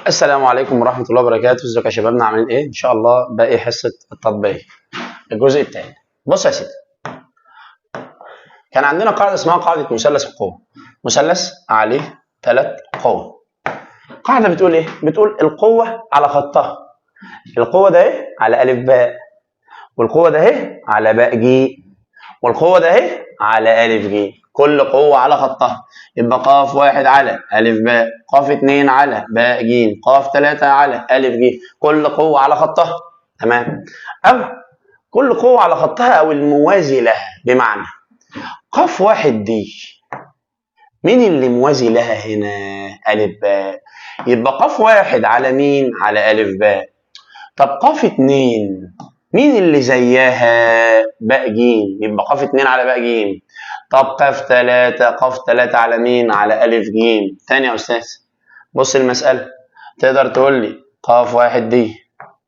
السلام عليكم ورحمة الله وبركاته. ازيكم يا شبابنا، عاملين ايه؟ ان شاء الله باقي حصة التطبيق الجزء الثاني. بص يا سيدي، كان عندنا قاعدة اسمها قاعدة مثلث القوة. مثلث عليه 3 قوة. قاعدة بتقول ايه؟ بتقول القوة على خطها. القوة ده ايه؟ على ألف باء، والقوة ده ايه؟ على باء ج، والقوة ده ايه؟ على ألف ج. كل قوة على خطها، يبقى قاف 1 على ألف باء، قاف 2 على باء ج، قاف 3 على ألف ج، كل قوة على خطها. تمام؟ أو كل قوة على خطها أو الموازي لها. بمعنى قاف 1 دي مين اللي موازي لها هنا؟ ألف باء، يبقى قاف 1 على مين؟ على ألف باء. طب قاف 2 مين اللي زيها؟ باء ج، يبقى قاف 2 على باء ج. طب قاف 3، قاف 3 على مين؟ على ألف ج. تاني يا أستاذ، بص المسألة، تقدر تقول لي قاف 1 دي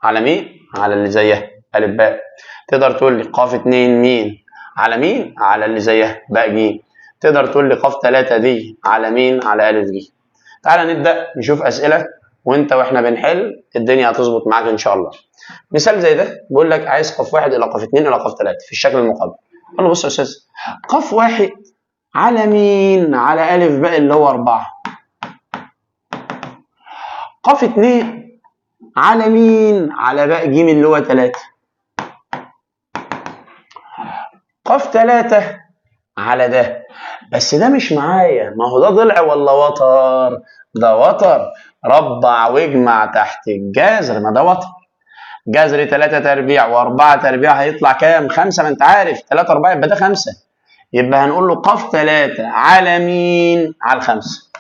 على مين؟ على اللي زيها ألف باء. تقدر تقول لي قاف 2 مين؟ على مين؟ على اللي زيها باء ج. تقدر تقول لي قاف 3 دي على مين؟ على ألف ج. تعالى نبدأ نشوف أسئلة، وانت واحنا بنحل الدنيا هتظبط معاك ان شاء الله. مثال زي ده بيقول لك عايز قاف 1 الى قاف 2 الى قاف 3 في الشكل المقابل. قال له بص يا استاذ، قاف 1 على مين؟ على ألف باء اللي هو 4. قاف 2 على مين؟ على باء ج اللي هو 3. قاف 3 على ده، بس ده مش معايا، ما هو ده ضلع ولا وتر؟ ده وتر، ربع واجمع تحت الجذر، ما ده وتر. جذر 3 تربيع و4 تربيع هيطلع كام؟ 5، ما انت عارف 3 4 يبقى ده 5، يبقى هنقول له قاف 3 على مين؟ على 5.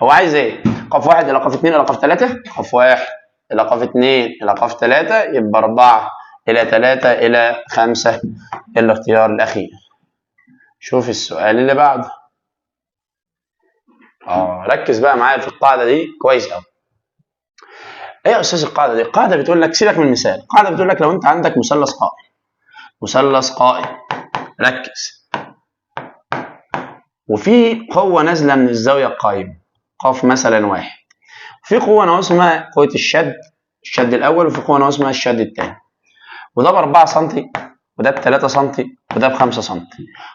هو عايز ايه؟ قاف 1 الى قاف 2 الى قاف 3، قاف 1 الى قاف 2 الى قاف 3، يبقى 4 الى 3 الى 5 الاختيار الاخير. شوف السؤال اللي بعده. ركز بقى معايا في القاعدة دي كويس قوي. ايه يا استاذ القاعدة دي؟ القاعدة بتقول لك، سيبك من المثال، القاعدة بتقول لك لو انت عندك مثلث قائم، مثلث قائم، ركز، وفي قوة نازله من الزاوية القائمة قاف مثلا 1، في قوة نوع اسمها قوة الشد، الشد الاول، وفي قوة نوع اسمها الشد الثاني، وده ب 4 سم، وده ب 3 سم، وده ب 5 سم.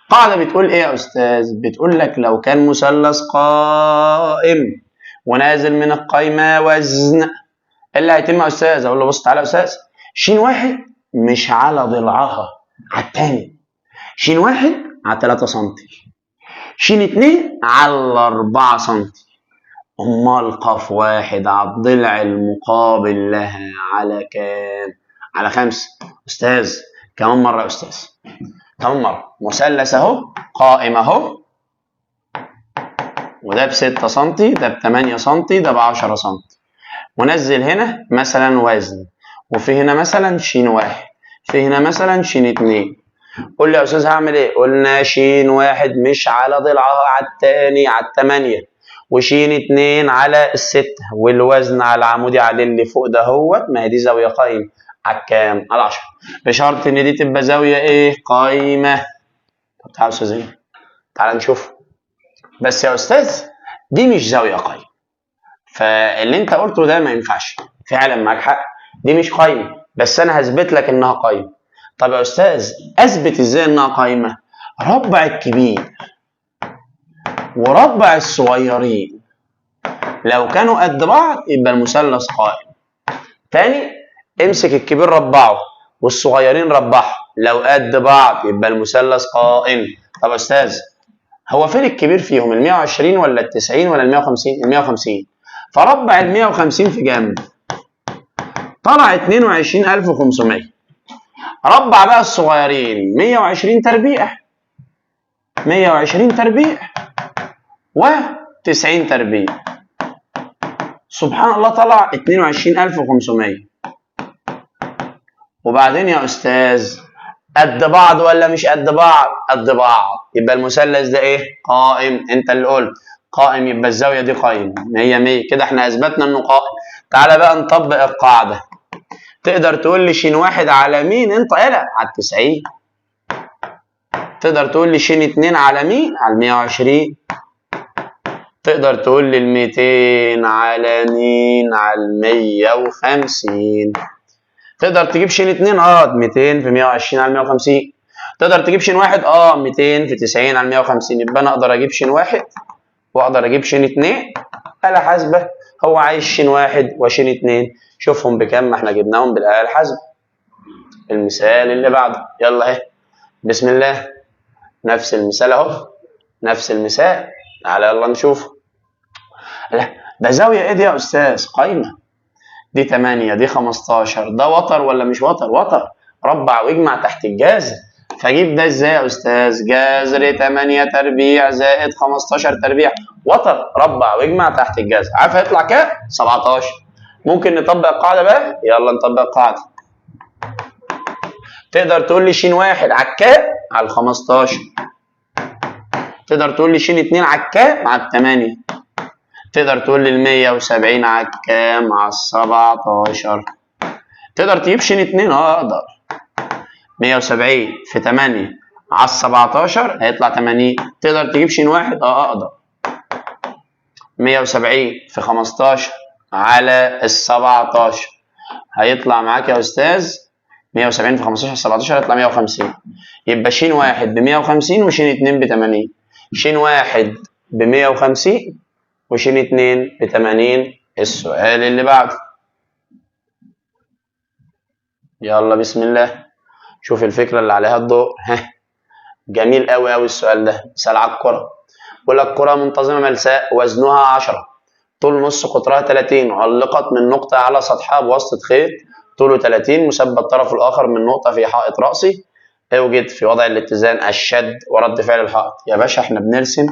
قاعدة بتقول ايه يا استاذ؟ بتقول لك لو كان مثلث قائم ونازل من القايمة وزن، اللي هيتم يا استاذ؟ اقول له بص تعالى يا استاذ، ش 1 مش على ضلعها، على الثاني، ش 1 على 3 سم، ش 2 على 4 سم، امال قاف 1 على الضلع المقابل لها على كام؟ على 5. استاذ كمان مرة يا استاذ، كمان مرة، مثلث اهو قائم اهو، وده ب 6 سم، ده ب 8 سم، ده ب 10 سم، ونزل هنا مثلا وزن، وفي هنا مثلا ش 1، في هنا مثلا ش 2. قول لي يا استاذ هعمل ايه؟ قلنا ش 1 مش على ضلعها، على الثاني، على 8، وش 2 على 6، والوزن على العمودي على اللي فوق ده هوت، ما هي دي زاوية قايمة، على كام؟ على 10، بشرط ان دي تبقى زاوية ايه؟ قايمة. طب تعالى يا استاذ، تعالى نشوف. بس يا استاذ دي مش زاوية قايمة، فاللي انت قلته ده ما ينفعش. فعلا معاك حق، دي مش قايمة، بس انا هثبت لك انها قايمة. طب يا استاذ اثبت ازاي انها قايمة؟ ربع الكبير وربع الصغيرين لو كانوا قد بعض يبقى المثلث قائم. تاني، امسك الكبير ربعه والصغيرين ربعه، لو قد بعض يبقى المثلث قائم. طب يا استاذ هو فين الكبير فيهم؟ ال 120 ولا ال 90 ولا ال 150؟ ال 150، فربع ال 150 في جنب، طلع 22500. ربع بقى الصغيرين، 120 تربيع، 120 تربيع و90 تربيع، سبحان الله طلع 22500. وبعدين يا استاذ قد بعض ولا مش قد بعض؟ قد بعض، يبقى المثلث ده ايه؟ قائم. انت اللي قلت قائم، يبقى الزاوية دي قائمة 100 100، كده احنا اثبتنا انه قائم. تعالى بقى نطبق القاعدة. تقدر تقول لي ش 1 على مين؟ انت قالها على 90. تقدر تقول لي ش 2 على مين؟ على 120. تقدر تقول لي ال 200 على مين؟ على ال 150. تقدر تجيب ش 2؟ 200 في 120 على 150. تقدر تجيب ش 1؟ 200 في 90 على 150. يبقى انا اقدر اجيب ش 1 واقدر اجيب ش 2. آلة حاسبة، هو عايز ش 1 وش 2، شوفهم بكام، ما احنا جبناهم بالآلة الحاسبة. المثال اللي بعده، يلا اهي، بسم الله. نفس المثال اهو، نفس المثال، تعالى يلا نشوف. لا ده زاوية ايه دي يا استاذ؟ قايمة. دي 8، دي 15، ده وتر ولا مش وتر؟ وتر، ربع واجمع تحت الجذر. فاجيب ده ازاي يا استاذ؟ جذر 8 تربيع زائد 15 تربيع، وتر، ربع واجمع تحت الجذر. عارف هيطلع كام؟ 17. ممكن نطبق القاعدة بقى؟ يلا نطبق القاعدة. تقدر تقول لي ش 1 على الكام؟ على ال 15. تقدر تقول لي ش 2 على الكام؟ على ال 8. تقدر تقول لي ال 170 على الكام؟ على ال 17. تقدر تجيب ش 2؟ اقدر. 170 في 8 على 17 هيطلع 80. تقدر تجيب ش 1؟ اقدر. 170 في 15 على ال 17 هيطلع معاك يا استاذ 170 في 15 17 هيطلع 150. يبقى ش 1 ب 150 وش 2 ب 80. ش 1 ب 150 وش 2 ب 80. السؤال اللي بعده، يلا بسم الله. شوف الفكرة اللي عليها الضوء. ها جميل قوي قوي السؤال ده، مثال على الكرة. بيقول لك كرة منتظمة ملساء وزنها 10، طول نص قطرها 30، علقت من نقطة على سطحها بواسطة خيط طوله 30، مثبت الطرف الآخر من نقطة في حائط رأسي. اوجد في وضع الاتزان الشد ورد فعل الحائط. يا باشا احنا بنرسم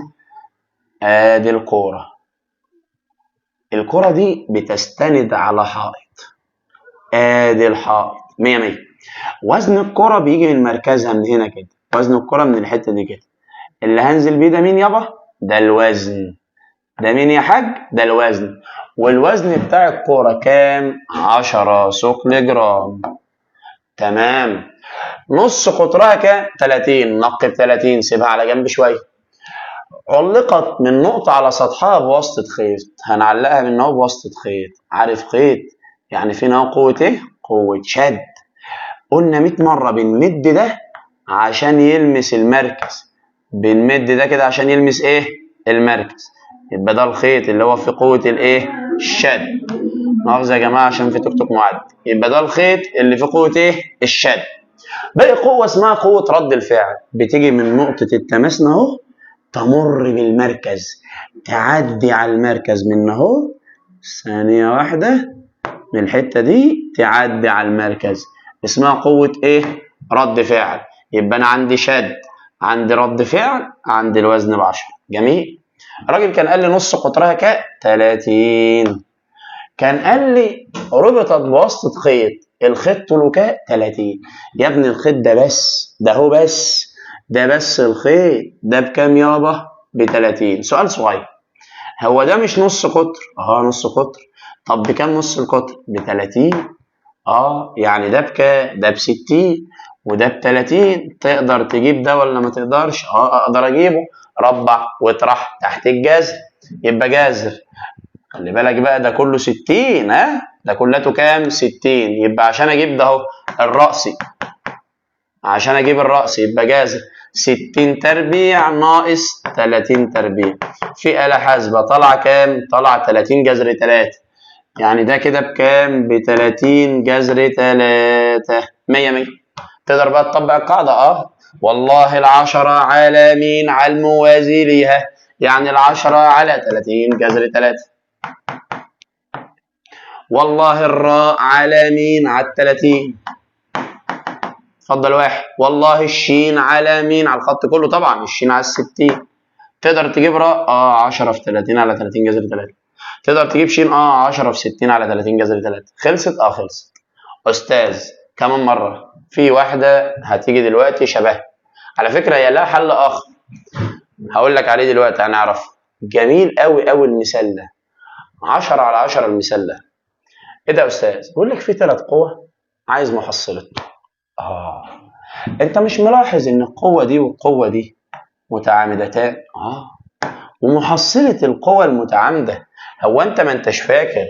ادي الكورة، الكرة دي بتستند على حائط، ادي الحائط 100 100. وزن الكرة بيجي من مركزها من هنا كده، وزن الكرة من الحتة دي كده. اللي هنزل بيه ده مين يابا؟ ده الوزن. ده مين يا حاج؟ ده الوزن. والوزن بتاع الكرة كام؟ 10 ثقل جرام. تمام. نص قطرها كام؟ 30. نقب 30، سيبها على جنب شوية. علقت من نقطة على سطحها بواسطة خيط، هنعلقها من هنا بواسطة خيط. عارف خيط يعني فينا قوة ايه؟ قوة شد. قلنا 100 مرة بنمد ده عشان يلمس المركز، بنمد ده كده عشان يلمس ايه؟ المركز. يبقى ده الخيط اللي هو في قوة الايه؟ الشد. مؤاخذة يا جماعة عشان في توك توك معدي. يبقى ده الخيط اللي في قوة ايه؟ الشد. باقي قوة اسمها قوة رد الفعل، بتيجي من نقطة التماس اهو، تمر بالمركز، تعدي على المركز من اهو، ثانية واحدة، من الحتة دي تعدي على المركز، اسمها قوة ايه؟ رد فعل. يبقى انا عندي شد، عندي رد فعل، عندي الوزن ب 10. جميل. الراجل كان قال لي نص قطرها كام؟ 30. كان قال لي ربطت بواسطة خيط، الخيط طوله كام؟ 30. يا ابني الخيط ده بس، ده هو بس، ده بس الخيط ده بكام يابا؟ ب 30. سؤال صغير، هو ده مش نص قطر؟ نص قطر. طب بكام نص القطر؟ ب 30. يعني ده بكام؟ ده ب 60 وده ب 30. تقدر تجيب ده ولا ما تقدرش؟ اقدر اجيبه. ربع واطرح تحت الجذر، يبقى جذر. خلي بالك بقى ده كله 60، ها؟ ده كلته كام؟ 60. يبقى عشان اجيب ده اهو الرأسي، عشان اجيب الرأس يبقى جذر 60 تربيع ناقص 30 تربيع. في آلة حاسبة طلع كام؟ طلع 30 جذر 3. يعني ده كده بكام؟ ب 30 جذر 3. 100 100. تقدر بقى تطبق القاعدة؟ والله العشرة على مين؟ على الموازي ليها، يعني العشرة على 30 جذر 3. والله الراء على مين؟ على 30. اتفضل واحد. والله الشين على مين؟ على الخط كله طبعا، الشين على 60. تقدر تجيب راء؟ 10 في 30 على 30 جذر 3. تقدر تجيب شين؟ 10 في 60 على 30 جذر 3. خلصت؟ خلصت. استاذ كمان مرة في واحدة هتيجي دلوقتي شبه، على فكرة هي لها حل آخر هقول لك عليه دلوقتي هنعرف. جميل قوي قوي المثال ده، 10 على 10 المثال ده. ايه ده يا استاذ؟ بيقول لك في 3 قوى عايز محصلتهم. انت مش ملاحظ ان القوة دي والقوة دي متعامدتان؟ ومحصلة القوى المتعامدة. هو انت ما انتش فاكر،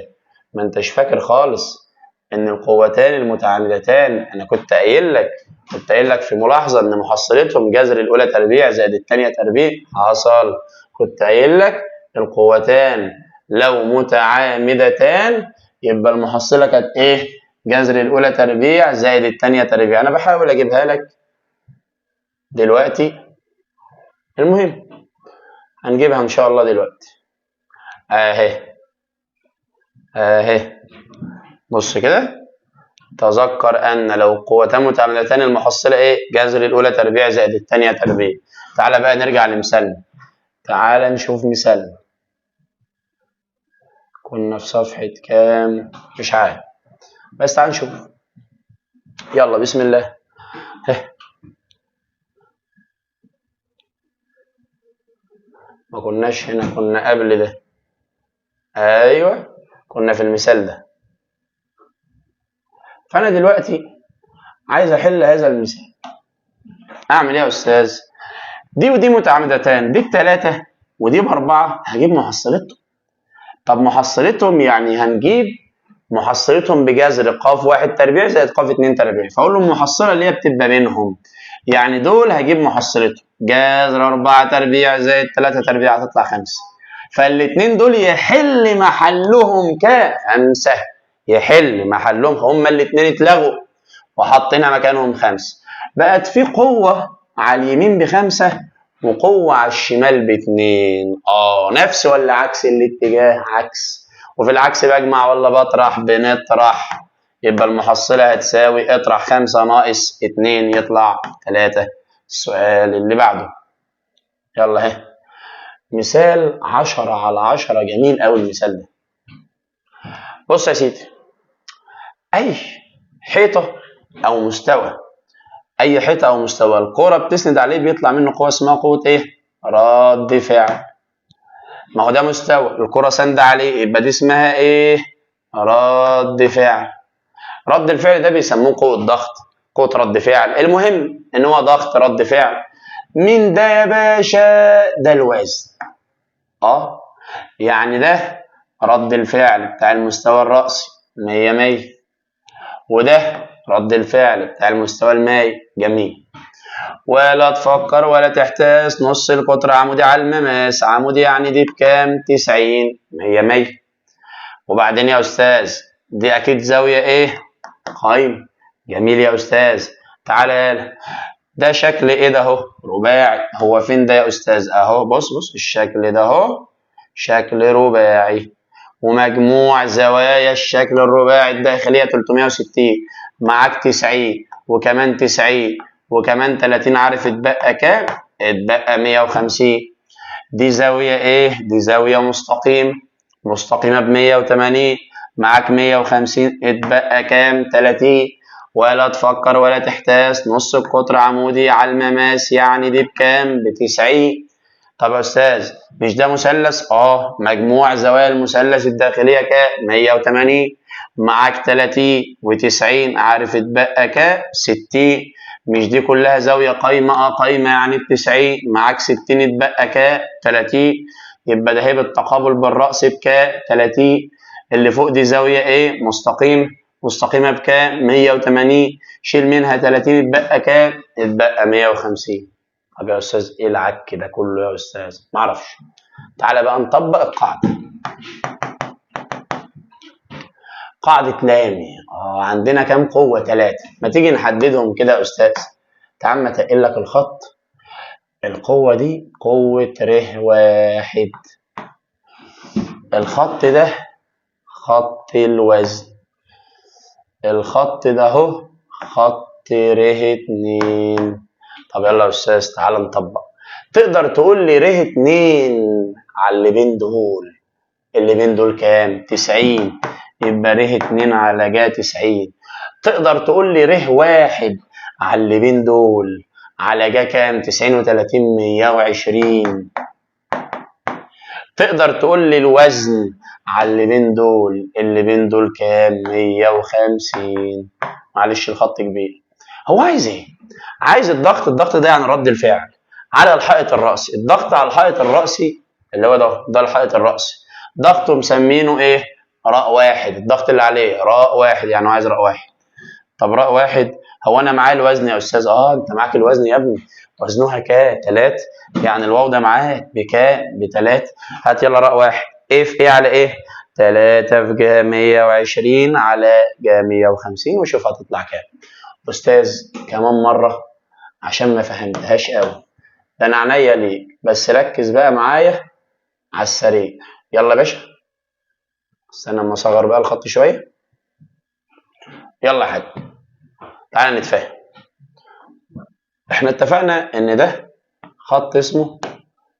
ما انتش فاكر خالص ان القوتان المتعامدتان، انا كنت قايل لك، كنت قايل لك في ملاحظة ان محصلتهم جذر الاولى تربيع زائد الثانية تربيع. حصل، كنت قايل لك القوتان لو متعامدتان يبقى المحصلة كانت ايه؟ جذر الاولى تربيع زائد الثانية تربيع. انا بحاول اجيبها لك دلوقتي، المهم هنجيبها ان شاء الله دلوقتي. اهي اهي، بص كده، تذكر ان لو قوتان متعامدتان المحصلة ايه؟ جذر الاولى تربيع زائد الثانية تربيع. تعالى بقى نرجع لمثالنا، تعالى نشوف مثالنا. كنا في صفحة كام؟ مش عارف، بس تعال نشوف. يلا بسم الله. ما كناش هنا، كنا قبل ده. ايوه كنا في المثال ده. فانا دلوقتي عايز احل هذا المثال. اعمل ايه يا استاذ؟ دي ودي متعامدتان، دي بتلاتة ودي باربعة، هجيب محصلتهم. طب محصلتهم يعني هنجيب محصلتهم بجذر قاف 1 تربيع زائد قاف 2 تربيع، فاقول له المحصلة اللي هي بتبقى بينهم، يعني دول هجيب محصلتهم جذر 4 تربيع زائد 3 تربيع هتطلع 5، فالاتنين دول يحل محلهم ك5، يحل محلهم، هما الاتنين اتلغوا وحطينا مكانهم 5، بقت في قوة على اليمين ب5 وقوة على الشمال ب2. نفس ولا عكس الاتجاه؟ عكس. وفي العكس بجمع ولا بطرح؟ بنطرح. يبقى المحصلة هتساوي اطرح 5 ناقص 2 يطلع 3. السؤال اللي بعده، يلا اهي، مثال 10 على 10، جميل أوي المثال ده. بص يا سيدي، أي حيطة أو مستوى، أي حيطة أو مستوى الكرة بتسند عليه بيطلع منه قوة اسمها قوة إيه؟ رد فعل. ما هو ده مستوى الكرة سند عليه، يبقى دي اسمها إيه؟ رد فعل. رد الفعل ده بيسموه قوة ضغط، قوة رد فعل. المهم إن هو ضغط رد فعل. مين ده يا باشا؟ ده الوزن. يعني ده رد الفعل بتاع المستوى الرأسي 100 100، وده رد الفعل بتاع المستوى المائي. جميل. ولا تفكر ولا تحتاس، نص القطر عمودي على المماس، عمودي يعني دي بكام؟ 90 100 100. وبعدين يا أستاذ دي أكيد زاوية إيه؟ قايمة. جميل يا أستاذ. تعالى يالا، ده شكل إيه ده أهو؟ رباعي. هو فين ده يا أستاذ؟ أهو، بص بص الشكل ده أهو، شكل رباعي، ومجموع زوايا الشكل الرباعي الداخلية 360، معاك 90 وكمان 90 وكمان 30، عارف اتبقى كام؟ اتبقى 150. دي زاوية ايه؟ دي زاوية مستقيم، مستقيمة ب 180، معاك 150، اتبقى كام؟ 30. ولا تفكر ولا تحتاس، نص القطر عمودي على المماس، يعني دي بكام؟ ب90. طب يا استاذ مش ده مثلث؟ مجموع زوايا المثلث الداخلية كام؟ 180، معاك 30 و90، عارف اتبقى كام؟ 60. مش دي كلها زاوية قايمة؟ قايمة يعني ب90، معاك 60، اتبقى كام؟ 30. يبقى ده هي بالتقابل بالرأس بكام؟ 30. اللي فوق دي زاوية ايه؟ مستقيم، مستقيمة بكام؟ 180، شيل منها 30، اتبقى كام؟ اتبقى 150. طب يا استاذ ايه العك ده كله يا استاذ؟ معرفش. تعالى بقى نطبق القاعدة، قاعدة لامي. عندنا كام قوة؟ 3. ما تيجي نحددهم كده يا أستاذ. تعال ما تقل لك الخط. القوة دي قوة ر 1، الخط ده خط الوزن، الخط ده اهو خط ر 2. طب يلا يا أستاذ تعال نطبق. تقدر تقول لي ر 2 على اللي بين دول، اللي بين دول كام؟ 90، يبقى ر 2 على جا 90. تقدر تقول لي ر 1 على اللي بين دول على جا كام؟ 90 و30، 120. تقدر تقول لي الوزن على اللي بين دول، اللي بين دول كام؟ 150. معلش الخط كبير. هو عايز ايه؟ عايز الضغط. الضغط ده يعني رد الفعل على الحائط الرأسي. الضغط على الحائط الرأسي اللي هو ده الحائط الرأسي، ضغطه مسمينه ايه؟ راء واحد، الضغط اللي عليه راء واحد، يعني عايز راء واحد. طب راء واحد هو انا معايا الوزن يا استاذ؟ انت معاك الوزن يا ابني، وزنها كام؟ 3، يعني الواو ده معاك بكام؟ ب3. هات يلا راء واحد، ايه في ايه على ايه؟ 3 في جا 120 على جا 150، وشوف هتطلع كام. استاذ كمان مرة عشان ما فهمتهاش قوي، ده انا عينيا ليك، بس ركز بقى معايا على السريع. يلا يا باشا، استنى اما اصغر بقى الخط شوية. يلا يا حاج تعالى نتفاهم. احنا اتفقنا ان ده خط اسمه،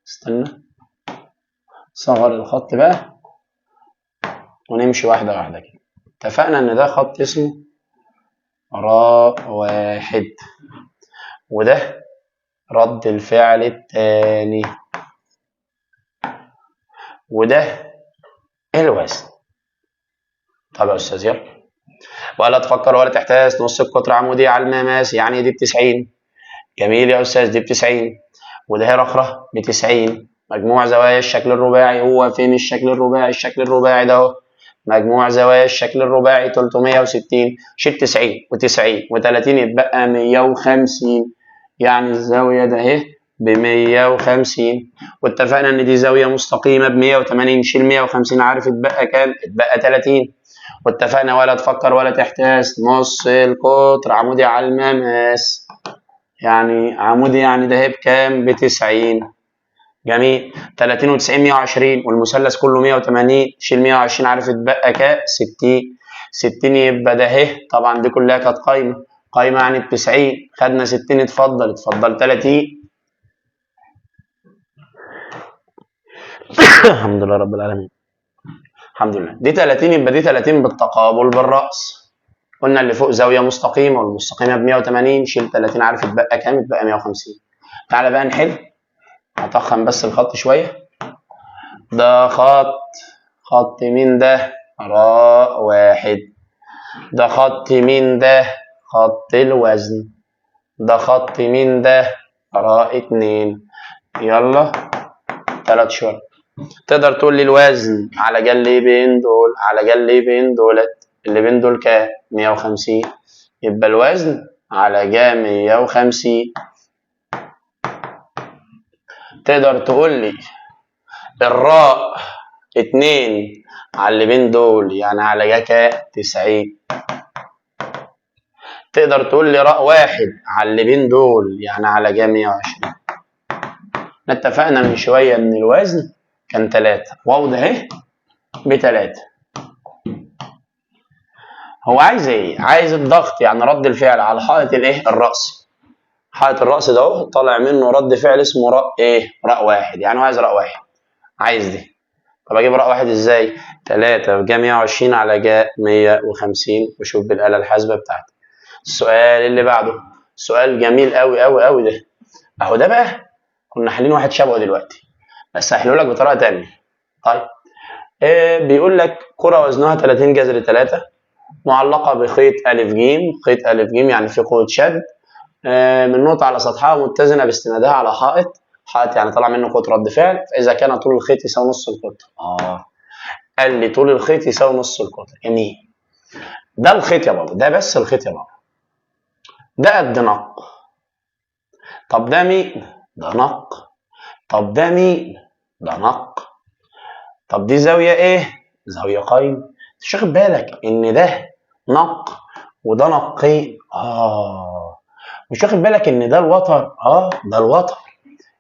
استنى صغر الخط بقى ونمشي واحدة واحدة كده. اتفقنا ان ده خط اسمه راء واحد، وده رد الفعل الثاني، وده الوزن. طب يا استاذ يلا، ولا تفكر ولا تحتاس، نص القطر عمودي على المماس، يعني دي ب90. جميل يا استاذ، دي ب90، وده هي رخرة ب90. مجموع زوايا الشكل الرباعي، هو فين الشكل الرباعي؟ الشكل الرباعي ده اهو، مجموع زوايا الشكل الرباعي 360، شيل 90 و90 و30 يتبقى 150، يعني الزاوية ده اهي ب150. واتفقنا ان دي زاوية مستقيمة ب180، شيل 150، عارف اتبقى كام؟ اتبقى 30. واتفقنا ولا تفكر ولا تحتاس، نص القطر عمودي على المماس، يعني عمودي يعني ده بكام؟ ب90. جميل، 30 و90 120، والمثلث كله 180، شيل 120، عارف اتبقى كام؟ 60. 60 يبقى ده اهي، طبعا دي كلها كانت قايمة، قايمة يعني ب90، خدنا 60، اتفضل اتفضل 30. الحمد لله رب العالمين، الحمد لله. دي 30 يبقى دي 30 بالتقابل بالرأس. قلنا اللي فوق زاوية مستقيمة والمستقيمة ب 180، شيل 30، عارف اتبقى كام؟ اتبقى 150. تعالى بقى نحل، هطخن بس الخط شوية. ده خط مين ده؟ راء واحد. ده خط مين ده؟ خط الوزن. ده خط مين ده؟ راء 2. يلا 3 شرط. تقدر تقول لي الوزن على جل بين دول، على جل بين دولت، اللي بين دول كام؟ 150، يبقى الوزن على جا 150. تقدر تقول لي الراء 2 على اللي بين دول، يعني على جا كام؟ 90. تقدر تقول لي راء واحد على اللي بين دول، يعني على جا 120. اتفقنا من شوية ان الوزن كان 3، واو ده اهي ب3. هو عايز ايه؟ عايز الضغط، يعني رد الفعل على حائط الايه؟ الرأسي. حائط الرأس ده اهو طالع منه رد فعل اسمه راء ايه؟ راء واحد، يعني هو عايز راء واحد، عايز دي. طب اجيب راء واحد ازاي؟ 3 في جا 120 على جا 150، وشوف بالآلة الحاسبة بتاعتي. السؤال اللي بعده سؤال جميل قوي قوي قوي ده اهو، ده بقى كنا حالين واحد شبهه دلوقتي، بس هحله لك بطريقة ثانية. طيب إيه بيقول لك؟ كرة وزنها 30 جذر 3 معلقة بخيط ألف جيم، خيط ألف جيم يعني في قوة شد، من نقطة على سطحها متزنة باستنادها على حائط، حائط يعني طلع منه قوة رد فعل، فإذا كان طول الخيط يساوي نص القطر. قال لي طول الخيط يساوي نص القطر. جميل، ده الخيط يا بابا، ده بس الخيط يا بابا، ده قد نق. طب ده مين؟ ده نق. طب ده مين؟ ده نق. طب دي زاوية ايه؟ زاوية قايمة. مش واخد بالك ان ده نق وده نقين؟ مش واخد بالك ان ده الوتر؟ ده الوتر.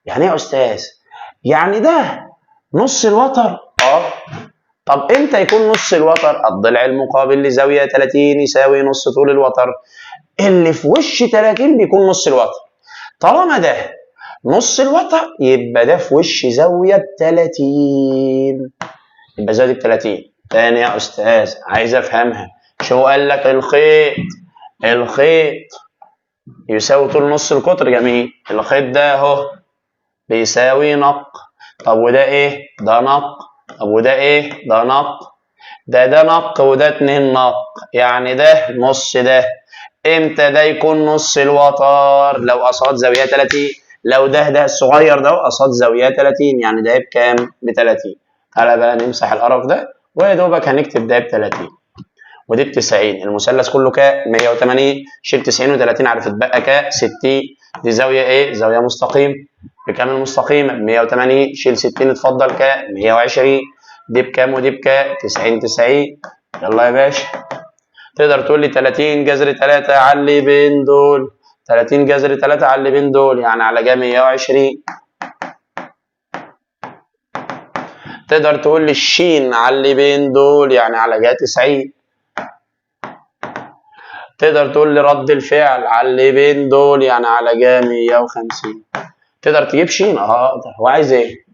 يعني ايه يا استاذ؟ يعني ده نص الوتر. طب امتى يكون نص الوتر؟ الضلع المقابل لزاوية 30 يساوي نص طول الوتر، اللي في وش 30 بيكون نص الوتر. طالما ده نص الوتر يبقى ده في وش زاوية 30، يبقى زاوية 30. تاني يا استاذ عايز افهمها، شو قال لك؟ الخيط، الخيط يساوي طول نص القطر. جميل، الخيط ده اهو بيساوي نق. طب وده ايه؟ ده نق. طب وده ايه؟ ده نق. ده نق وده 2 نق، يعني ده نص ده. امتى ده يكون نص الوتر؟ لو قصاد زاوية 30. لو ده الصغير ده قصاد زاوية 30، يعني ده بكام؟ ب 30. تعالى بقى نمسح القرف ده، ويا دوبك هنكتب ده ب 30 ودي ب 90. المثلث كله كام؟ 180. شيل 90 و30 عارف اتبقى كام؟ 60. دي زاوية ايه؟ زاوية مستقيم. بكام المستقيم؟ ب 180. شيل 60 اتفضل كام؟ 120. دي بكام ودي بكام؟ 90 90. يلا يا باشا، تقدر تقول لي 30 جذر 3 على اللي بين دول، 30 جذر 3 على اللي بين دول، يعني على جا 120. تقدر تقول لي الشين على اللي بين دول، يعني على جا 90. تقدر تقول لي رد الفعل على اللي بين دول، يعني على جا 150. تقدر تجيب شين؟ هو عايز ايه؟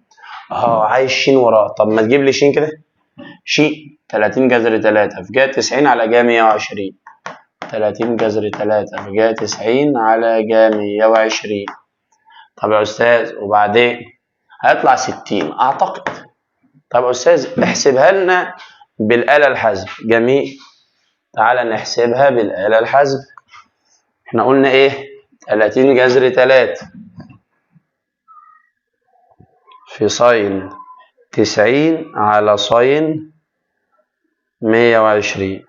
عايز شين وراه. طب ما تجيب لي شين كده. شين 30 جذر 3 في جا 90 على جا 120. 30 جذر 3 في جا 90 على جا 120. طب يا استاذ وبعدين هيطلع 60 اعتقد. طب يا استاذ احسبها لنا بالآلة الحاسبة. جميل، تعالى نحسبها بالآلة الحاسبة. احنا قلنا ايه؟ 30 جذر 3 في sine 90 على sine 120،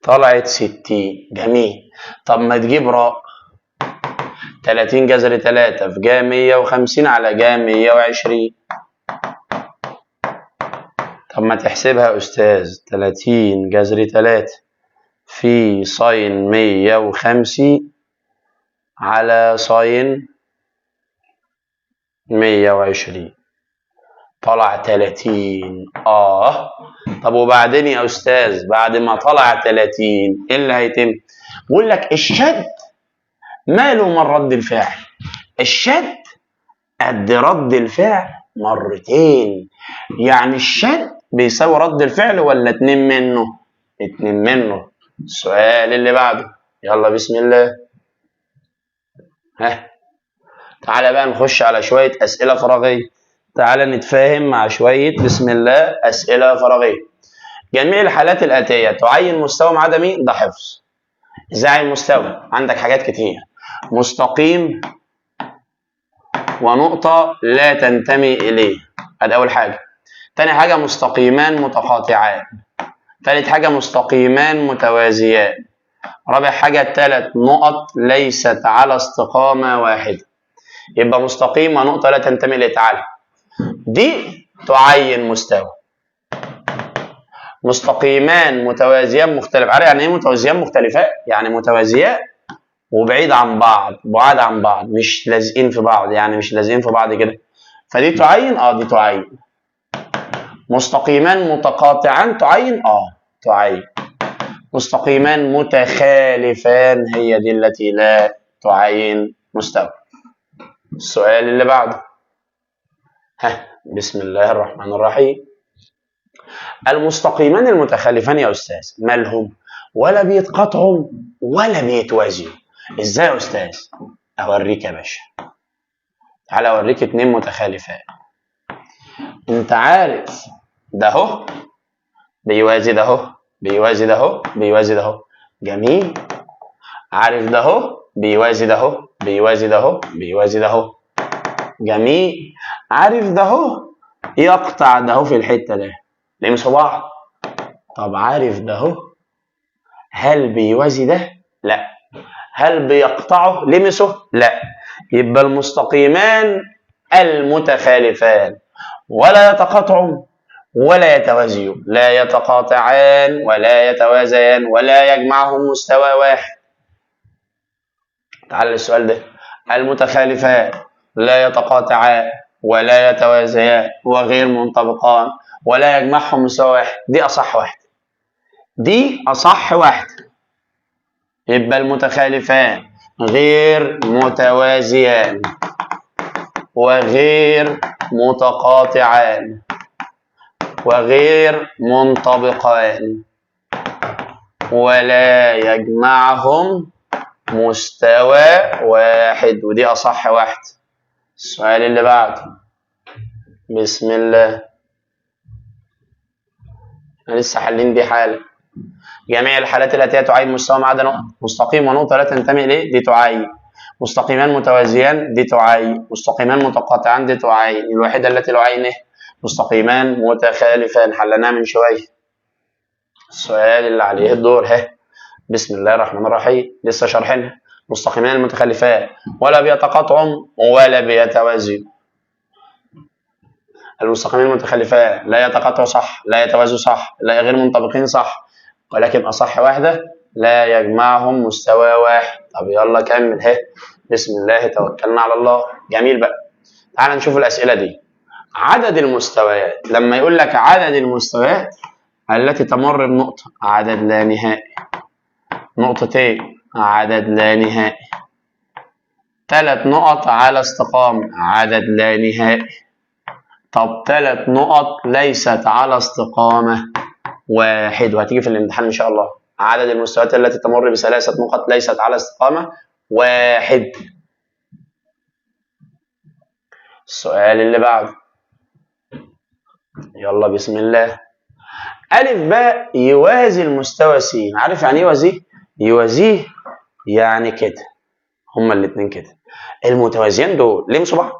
طلعت 60. جميل. طب ما تجيب راء 30 جذر 3 في جا 150 على جا 120. طب ما تحسبها يا أستاذ، 30 جذر 3 في sine 150 على sine 120، طلع 30. طب وبعدين يا أستاذ بعد ما طلع 30 إيه اللي هيتم؟ بقول لك الشد ماله من رد الفعل؟ الشد قد رد الفعل مرتين. يعني الشد بيساوي رد الفعل ولا 2 منه؟ 2 منه. السؤال اللي بعده، يلا بسم الله. ها، تعالى بقى نخش على شوية أسئلة فراغية. تعالى نتفاهم مع شوية بسم الله أسئلة فراغية. جميع الحالات الآتية تعين مستوى ما عدا مين؟ ده حفظ. ازاي عين مستوى؟ عندك حاجات كتير. مستقيم ونقطة لا تنتمي إليه، ادي أول حاجة. تاني حاجة مستقيمان متقاطعان. تالت حاجة مستقيمان متوازيان. رابع حاجة 3 نقط ليست على استقامة واحدة. يبقى مستقيم ونقطة لا تنتمي إليه. تعالى دي تعين مستوى. مستقيمان متوازيان مختلف. عارف يعني ايه متوازيان مختلفات؟ يعني متوازيات وبعيد عن بعض، بعاد عن بعض، مش لازقين في بعض، يعني مش لازقين في بعض كده. فدي تعين، دي تعين. مستقيمان متقاطعان تعين، تعين. مستقيمان متخالفان هي دي التي لا تعين مستوى. السؤال اللي بعده، ها، بسم الله الرحمن الرحيم. المستقيمان المتخالفان يا أستاذ مالهم؟ ولا بيتقاطعوا ولا بيتوازيوا. ازاي يا أستاذ؟ أوريك يا باشا. تعالى أوريك 2 متخالفان. أنت عارف ده أهو بيوازي ده أهو، بيوازي ده أهو، بيوازي ده أهو. جميل. عارف ده أهو بيوازي ده أهو، بيوازي ده أهو، بيوازي ده أهو. جميل. عارف ده أهو يقطع ده أهو في الحتة ده، لمسوا بعض. طب عارف ده أهو هل بيوازي ده؟ لا. هل بيقطعه؟ لمسه؟ لا. يبقى المستقيمان المتخالفان ولا يتقاطعوا ولا يتوازيوا، لا يتقاطعان ولا يتوازيان ولا يجمعهم مستوى واحد. تعال للسؤال ده. المتخالفان لا يتقاطعان ولا يتوازيان وغير منطبقان ولا يجمعهم مستوى واحد. دي أصح واحد، دي أصح واحد. يبقى المتخالفان غير متوازيان وغير متقاطعان وغير منطبقان ولا يجمعهم مستوى واحد، ودي أصح واحد. السؤال اللي بعده، بسم الله. احنا لسه حالين دي حالة. جميع الحالات التي تعين مستوى ما عدا نقطة مستقيم ونقطة لا تنتمي إليه، دي تعين. مستقيمان متوازيان دي تعاين، مستقيمان متقاطعان دي تعاين، الوحيدة التي لا عين مستقيمان متخالفان، حلناها من شوية. السؤال اللي عليه الدور ها، بسم الله الرحمن الرحيم، لسه شارحينها. مستقيمان متخالفان ولا بيتقاطعوا ولا بيتوازيوا. المستقيمين المتخلفان لا يتقاطعوا صح، لا يتوازوا صح، لا غير منطبقين صح، ولكن اصح واحدة لا يجمعهم مستوى واحد. طب يلا كمل اهي، بسم الله توكلنا على الله. جميل بقى، تعال نشوف الاسئلة دي. عدد المستويات، لما يقول لك عدد المستويات التي تمر بنقطة، عدد لا نهائي، نقطتين عدد لا نهائي، 3 نقط على استقامة عدد لا نهائي. طب 3 نقط ليست على استقامة 1، وهتيجي في الامتحان إن شاء الله. عدد المستويات التي تمر ب3 نقط ليست على استقامة 1. السؤال اللي بعده، يلا بسم الله. ألف باء يوازي المستوى س. عارف يعني ايه يوازيه؟ يوازيه يعني كده، هما الاتنين كده المتوازيين دول لمسوا بعض،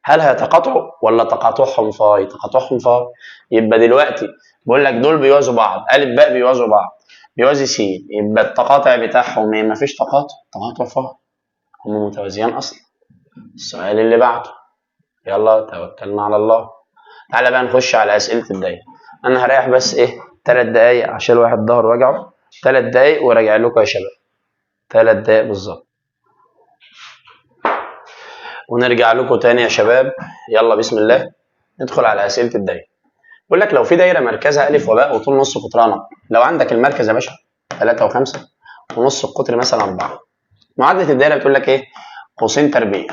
هل هيتقاطعوا ولا تقاطعهم فاي؟ تقاطعهم فاي. يبقى دلوقتي بقول لك دول بيوازوا بعض، ألف باء بيوازوا بعض، بيوازي س، يبقى التقاطع بتاعهم ايه؟ مفيش تقاطع، تقاطع فاي، هما متوازيان اصلا. السؤال اللي بعده، يلا توكلنا على الله. تعالى بقى نخش على اسئلة الدايرة. انا هريح بس ايه 3 دقايق عشان الواحد ظهره وجعه، 3 دقايق وراجع لكم يا شباب، 3 دقايق بالظبط ونرجع لكم تاني يا شباب. يلا بسم الله ندخل على اسئلة الدايرة. بيقول لك لو في دايرة مركزها الف وباء وطول نص قطرها نق، لو عندك المركز يا باشا 3 و5 ونص القطر مثلا 4، معادلة الدايرة بتقول لك ايه؟ قوسين تربيع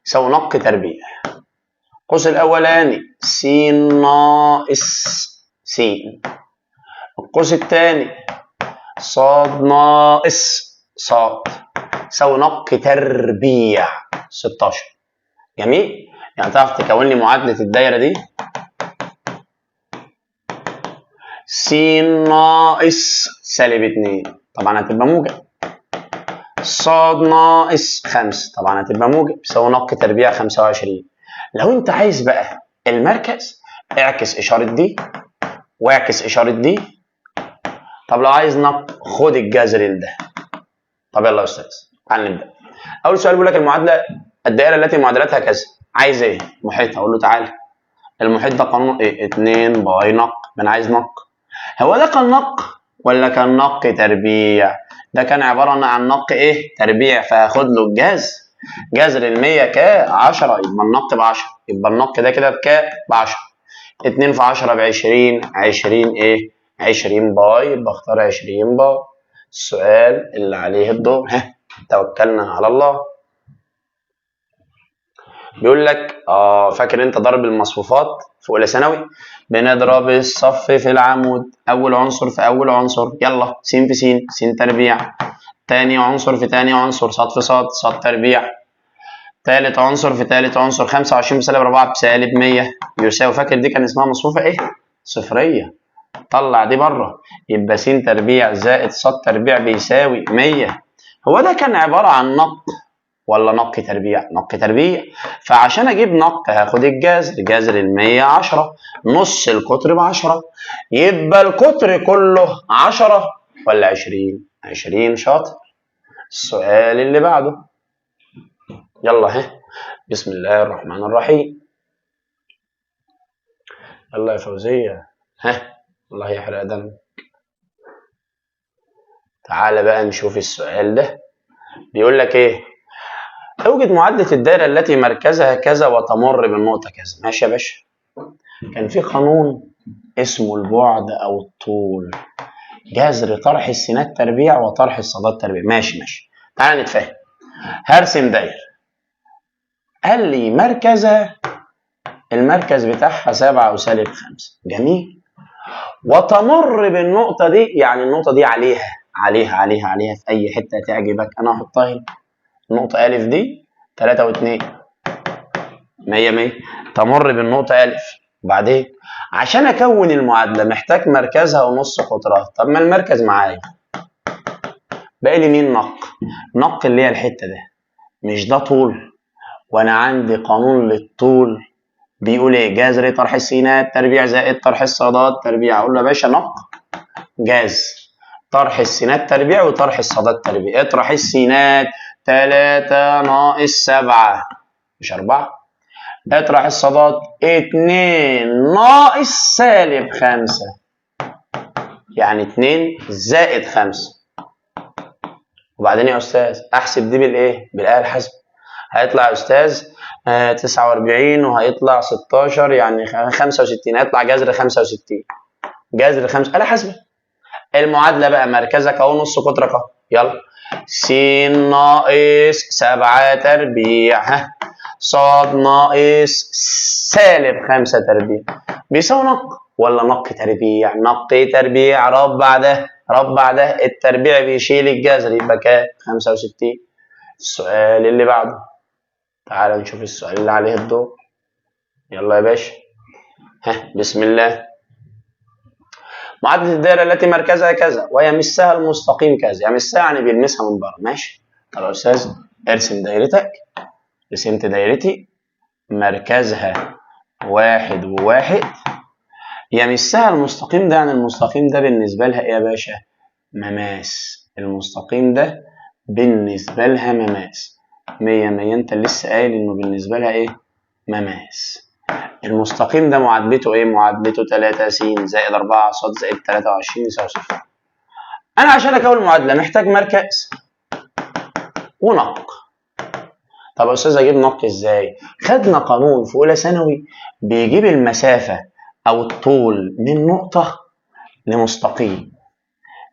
يساوي نق تربيع، القوس الاولاني س ناقص س، القوس الثاني ص ناقص ص يساوي نق تربيع 16. جميل، يعني تعرف تكون لي معادلة الدايرة دي س ناقص سالب 2 طبعا هتبقى موجب، ص ناقص 5 طبعا هتبقى موجب، يساوي نق تربيع 25. لو انت عايز بقى المركز اعكس اشارة دي واعكس اشارة دي. طب لو عايز نق خد الجذر ده. طب يلا يا استاذ تعال نبدا. اول سؤال بيقول لك المعادلة الدائرة التي معادلتها كذا، عايز ايه؟ محيط. اقول له تعالى المحيط ده قانونه ايه؟ 2 باي نق، ما انا عايز نق. هو ده كان نق ولا كان نق تربيع؟ ده كان عبارة عن نق ايه؟ تربيع، فهاخد له الجذر، جذر ال 100 ك 10، يبقى النق ب 10، يبقى النق ده كده بك ب 10، 2 في 10 ب 20، 20 ايه؟ 20 باي، يبقى اختار 20 باي. السؤال اللي عليه الدور، ها توكلنا على الله. بيقول لك فاكر انت ضرب المصفوفات في اولى ثانوي؟ بنضرب الصف في العمود، اول عنصر في اول عنصر، يلا س في س، س تربيع، تاني عنصر في تاني عنصر، ص في ص، ص تربيع، تالت عنصر في تالت عنصر، 25 بسالب 4 بسالب 100 يساوي، فاكر دي كان اسمها مصفوفة ايه؟ صفرية. طلع دي بره، يبقى س تربيع زائد ص تربيع بيساوي 100. هو ده كان عبارة عن نق ولا نق تربيع؟ نق تربيع. فعشان اجيب نق هاخد الجذر، جذر ال 100 10، نص القطر ب 10، يبقى القطر كله 10 ولا 20؟ 20. شاطر. السؤال اللي بعده، يلا ها بسم الله الرحمن الرحيم. يلا يا فوزية، ها الله يحرق دمك. تعالى بقى نشوف السؤال ده بيقول لك ايه؟ اوجد معادلة الدائرة التي مركزها كذا وتمر بالنقطة كذا. ماشي يا باشا، كان في قانون اسمه البعد او الطول، جذر طرح السينات تربيع وطرح الصادات تربيع. ماشي ماشي، تعالى نتفاهم. هرسم دايرة، قال لي مركزها، المركز بتاعها 7 وسالب 5، جميل، وتمر بالنقطة دي، يعني النقطة دي عليها عليها عليها عليها في أي حتة تعجبك، أنا هحطها هنا. النقطة ألف دي 3 و2 100 100، تمر بالنقطة ألف. وبعدين عشان أكون المعادلة محتاج مركزها ونص قطرها. طب ما المركز معايا باقي لي مين؟ نق. نق اللي هي الحتة ده، مش ده طول، وانا عندي قانون للطول بيقول ايه؟ جذر طرح السينات تربيع زائد طرح الصادات تربيع. اقول له يا باشا نق جاز طرح السينات تربيع وطرح الصادات تربيع. اطرح السينات 3 ناقص 7 مش 4، اطرح الصادات 2 ناقص سالب 5، يعني 2 زائد 5. وبعدين يا استاذ احسب دي بالايه؟ بالاله الحاسبة. هيطلع يا استاذ 49 وهيطلع 16، يعني 65، هيطلع جذر 65، جذر 5. آلة حاسبة. المعادلة بقى مركزك اهو نص قطرك اهو، يلا س ناقص 7 تربيع، ها ص ناقص سالب 5 تربيع بيساوي نق ولا نق تربيع؟ نق تربيع، ربع ده ربع ده، التربيع بيشيل الجذر، يبقى كام؟ 65. السؤال اللي بعده، تعال نشوف السؤال اللي عليه الدور. يلا يا باشا، ها بسم الله. معادلة الدائرة التي مركزها كذا ويمسها المستقيم كذا. يمسها يعني بيلمسها من بره، ماشي. طب يا أستاذ ارسم دايرتك. رسمت دايرتي، مركزها 1 و1، يمسها المستقيم ده، يعني المستقيم ده بالنسبة لها إيه يا باشا؟ مماس. المستقيم ده بالنسبة لها مماس، 100 100. أنت لسه قايل إنه بالنسبة لها إيه؟ مماس. المستقيم ده معادلته ايه؟ معادلته 3 س زائد 4 ص زائد 23 يساوي 0. انا عشان اكون المعادلة محتاج مركز ونق. طب يا استاذ اجيب نق ازاي؟ خدنا قانون في اولى ثانوي بيجيب المسافة او الطول من نقطة لمستقيم،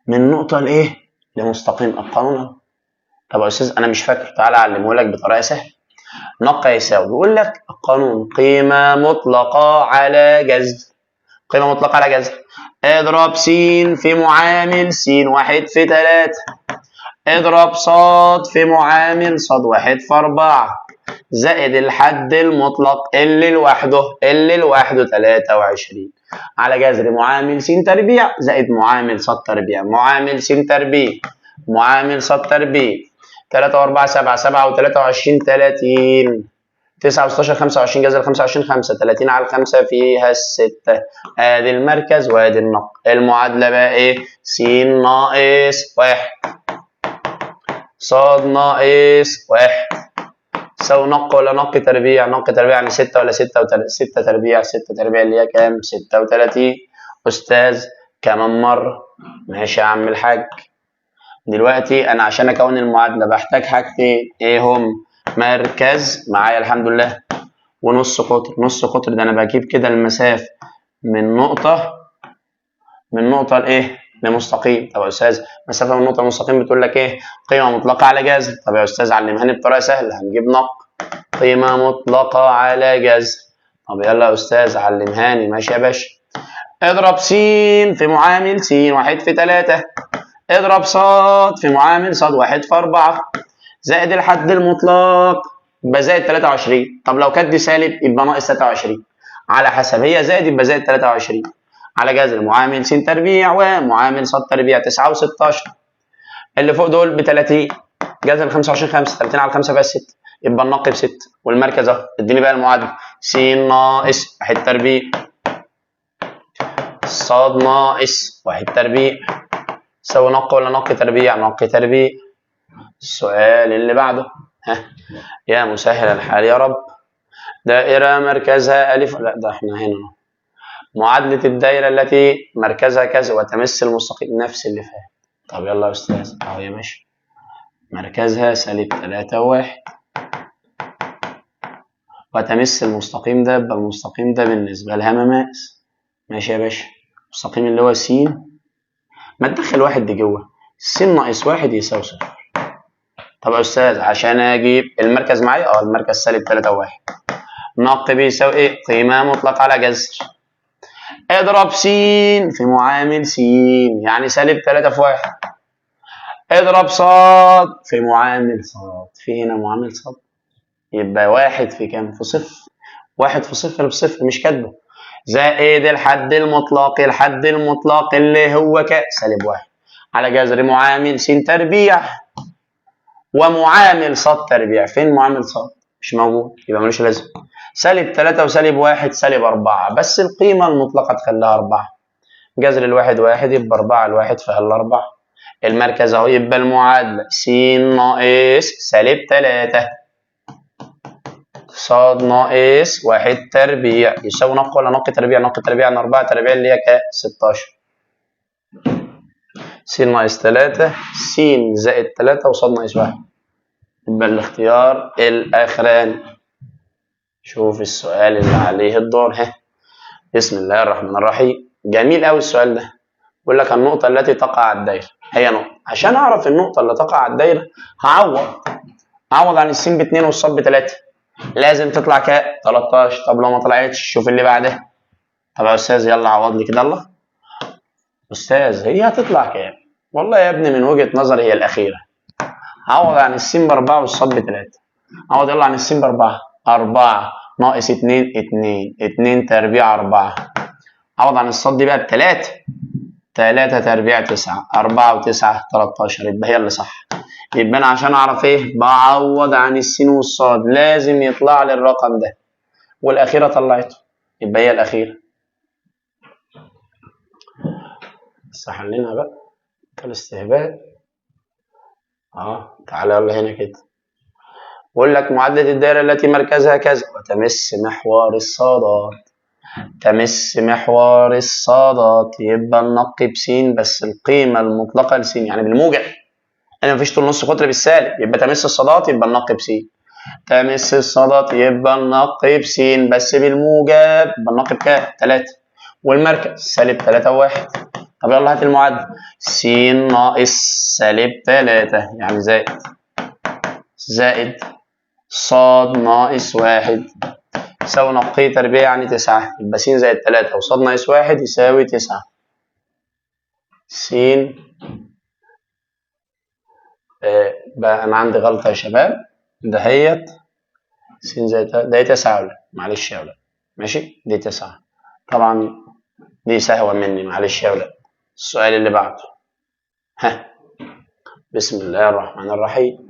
من نقطة لايه؟ لمستقيم. القانون اهو. طب يا استاذ انا مش فاكر، تعالى اعلمه لك بطريقة سهلة. نق يساوي، بيقول لك القانون قيمة مطلقة على جذر، قيمة مطلقة على جذر، اضرب س في معامل س 1 في 3، اضرب ص في معامل ص 1 في 4، زائد الحد المطلق اللي لوحده، اللي لوحده 23 على جذر معامل س تربيع زائد معامل ص تربيع، معامل س تربيع معامل ص تربيع، 3 و4 7، 7 و23 30، 9 و16 25، جذر 25 5، 30 على 5 فيها 6. ادي المركز وادي النق. المعادلة بقى ايه؟ س ناقص 1 ص ناقص 1 ساوي نق ولا نق تربيع؟ نق تربيع يعني 6 ولا 6 6 تربيع، 6 تربيع اللي هي كام؟ 36. استاذ كمان مرة، ماشي يا عم الحاج. دلوقتي انا عشان اكون المعادلة بحتاج حاجتين، ايه هم؟ مركز معايا الحمد لله، ونص قطر. نص قطر ده انا بجيب كده المسافة من نقطة، من نقطة لايه؟ لمستقيم. طب يا استاذ مسافة من نقطة لمستقيم بتقول لك ايه؟ قيمة مطلقه على جذر. طب يا استاذ علمها لي بطريقة سهلة، هنجيب نق قيمة مطلقه على جذر. طب يلا يا استاذ علمهاني. ماشي يا باشا. اضرب س في معامل س 1 في 3، اضرب ص في معامل ص 1 في 4، زائد الحد المطلق يبقى زائد 23. طب لو كانت دي سالب يبقى ناقص 23، على حسب، هي زائد يبقى زائد 23 على جذر معامل س تربيع ومعامل ص تربيع 9 و16، اللي فوق دول ب 30، جذر 25 5، 30 على 5 بقى 6، يبقى النق ب 6 والمركز اهو. اديني بقى المعادلة، س ناقص 1 تربيع ص ناقص 1 تربيع سوي نق ولا نق تربيع؟ نق تربيع. السؤال اللي بعده، ها يا مسهل الحال يا رب. دائرة مركزها ألف، لا ده احنا هنا. معادلة الدائرة التي مركزها كذا وتمس المستقيم، نفس اللي فات. طب يلا يا أستاذ، أهو يا ماشي. مركزها سالب 3 و1 وتمس المستقيم ده، يبقى المستقيم ده بالنسبة لها مماس. ماشي يا باشا. المستقيم اللي هو س، ما تدخل واحد دي جوه، س ناقص 1 يساوي 0. طب يا استاذ عشان اجيب المركز معايا، المركز سالب 3 و1، نق بيساوي ايه؟ قيمة مطلقة على جذر، اضرب س في معامل س يعني سالب 3 في 1، اضرب ص في معامل ص، في هنا معامل ص، يبقى 1 في كام؟ في 0، 1 في 0 بصفر، مش كاتبه، زائد الحد المطلق، الحد المطلق اللي هو ك سالب 1 على جذر معامل س تربيع ومعامل ص تربيع. فين معامل ص؟ مش موجود، يبقى ملوش لازمه. سالب 3 وسالب 1 سالب 4، بس القيمة المطلقة تخليها 4. جذر الواحد 1 يبقى 4 على 1 فهل 4. المركز اهو، يبقى المعادلة س ناقص سالب 3 ص ناقص 1 تربيع يساوي نق ولا نق تربيع؟ نق تربيع عن 4 تربيع اللي هي 16. س ناقص 3 س زائد 3 وص ناقص 1، يبقى الاختيار الأخراني. شوف السؤال اللي عليه الدور. ها، بسم الله الرحمن الرحيم. جميل قوي السؤال ده. بيقول لك النقطة التي تقع على الدايرة هي نقطة. عشان أعرف النقطة اللي تقع على الدايرة هعوض عن السين ب2 والصاد ب3، لازم تطلع كام؟ 13. طب لو ما طلعتش شوف اللي بعدها. طب يا أستاذ يلا عوض لي كده. يلا أستاذ هي هتطلع كام؟ والله يا ابني من وجهة نظري هي الأخيرة. عوض عن السين ب4 والصاد ب3. عوض يلا عن السين ب4، 4 ناقص 2 2 2 تربيع 4. عوض عن الصاد دي بقى ب3، 3 تربيع 9، 4 و9 13، يبقى هي اللي صح. يبقى أنا عشان أعرف إيه؟ بعوض عن السين والصاد، لازم يطلع لي الرقم ده، والأخيرة طلعته، يبقى هي الأخيرة. بس حلينها بقى الاستهبال. تعالى يلا هنا كده. بقول لك معادلة الدائرة التي مركزها كذا وتمس محور الصادات. تمس محور الصادات يبقى النق بسين، بس القيمة المطلقة لسين يعني بالموجب. أنا مفيش طول نص قطر بالسالب، يبقى تمس الصادات يبقى النق بسين. تمس الصادات يبقى النق بسين بس بالموجب، يبقى النق بكام؟ 3، والمركز سالب 3 و1. طب يلا هات المعادلة. س ناقص سالب 3 يعني زائد زائد ص ناقص 1 يساوي نقي تربيع يعني 9، يبقى س زائد 3 وص ناقص 1 يساوي 9. س بقى أنا عندي غلطة يا شباب، دهيت س زائد ده 9 يا ولاد، معلش يا ولاد، ماشي دي 9، طبعا دي سهوة مني معلش يا ولاد. السؤال اللي بعده. ها، بسم الله الرحمن الرحيم.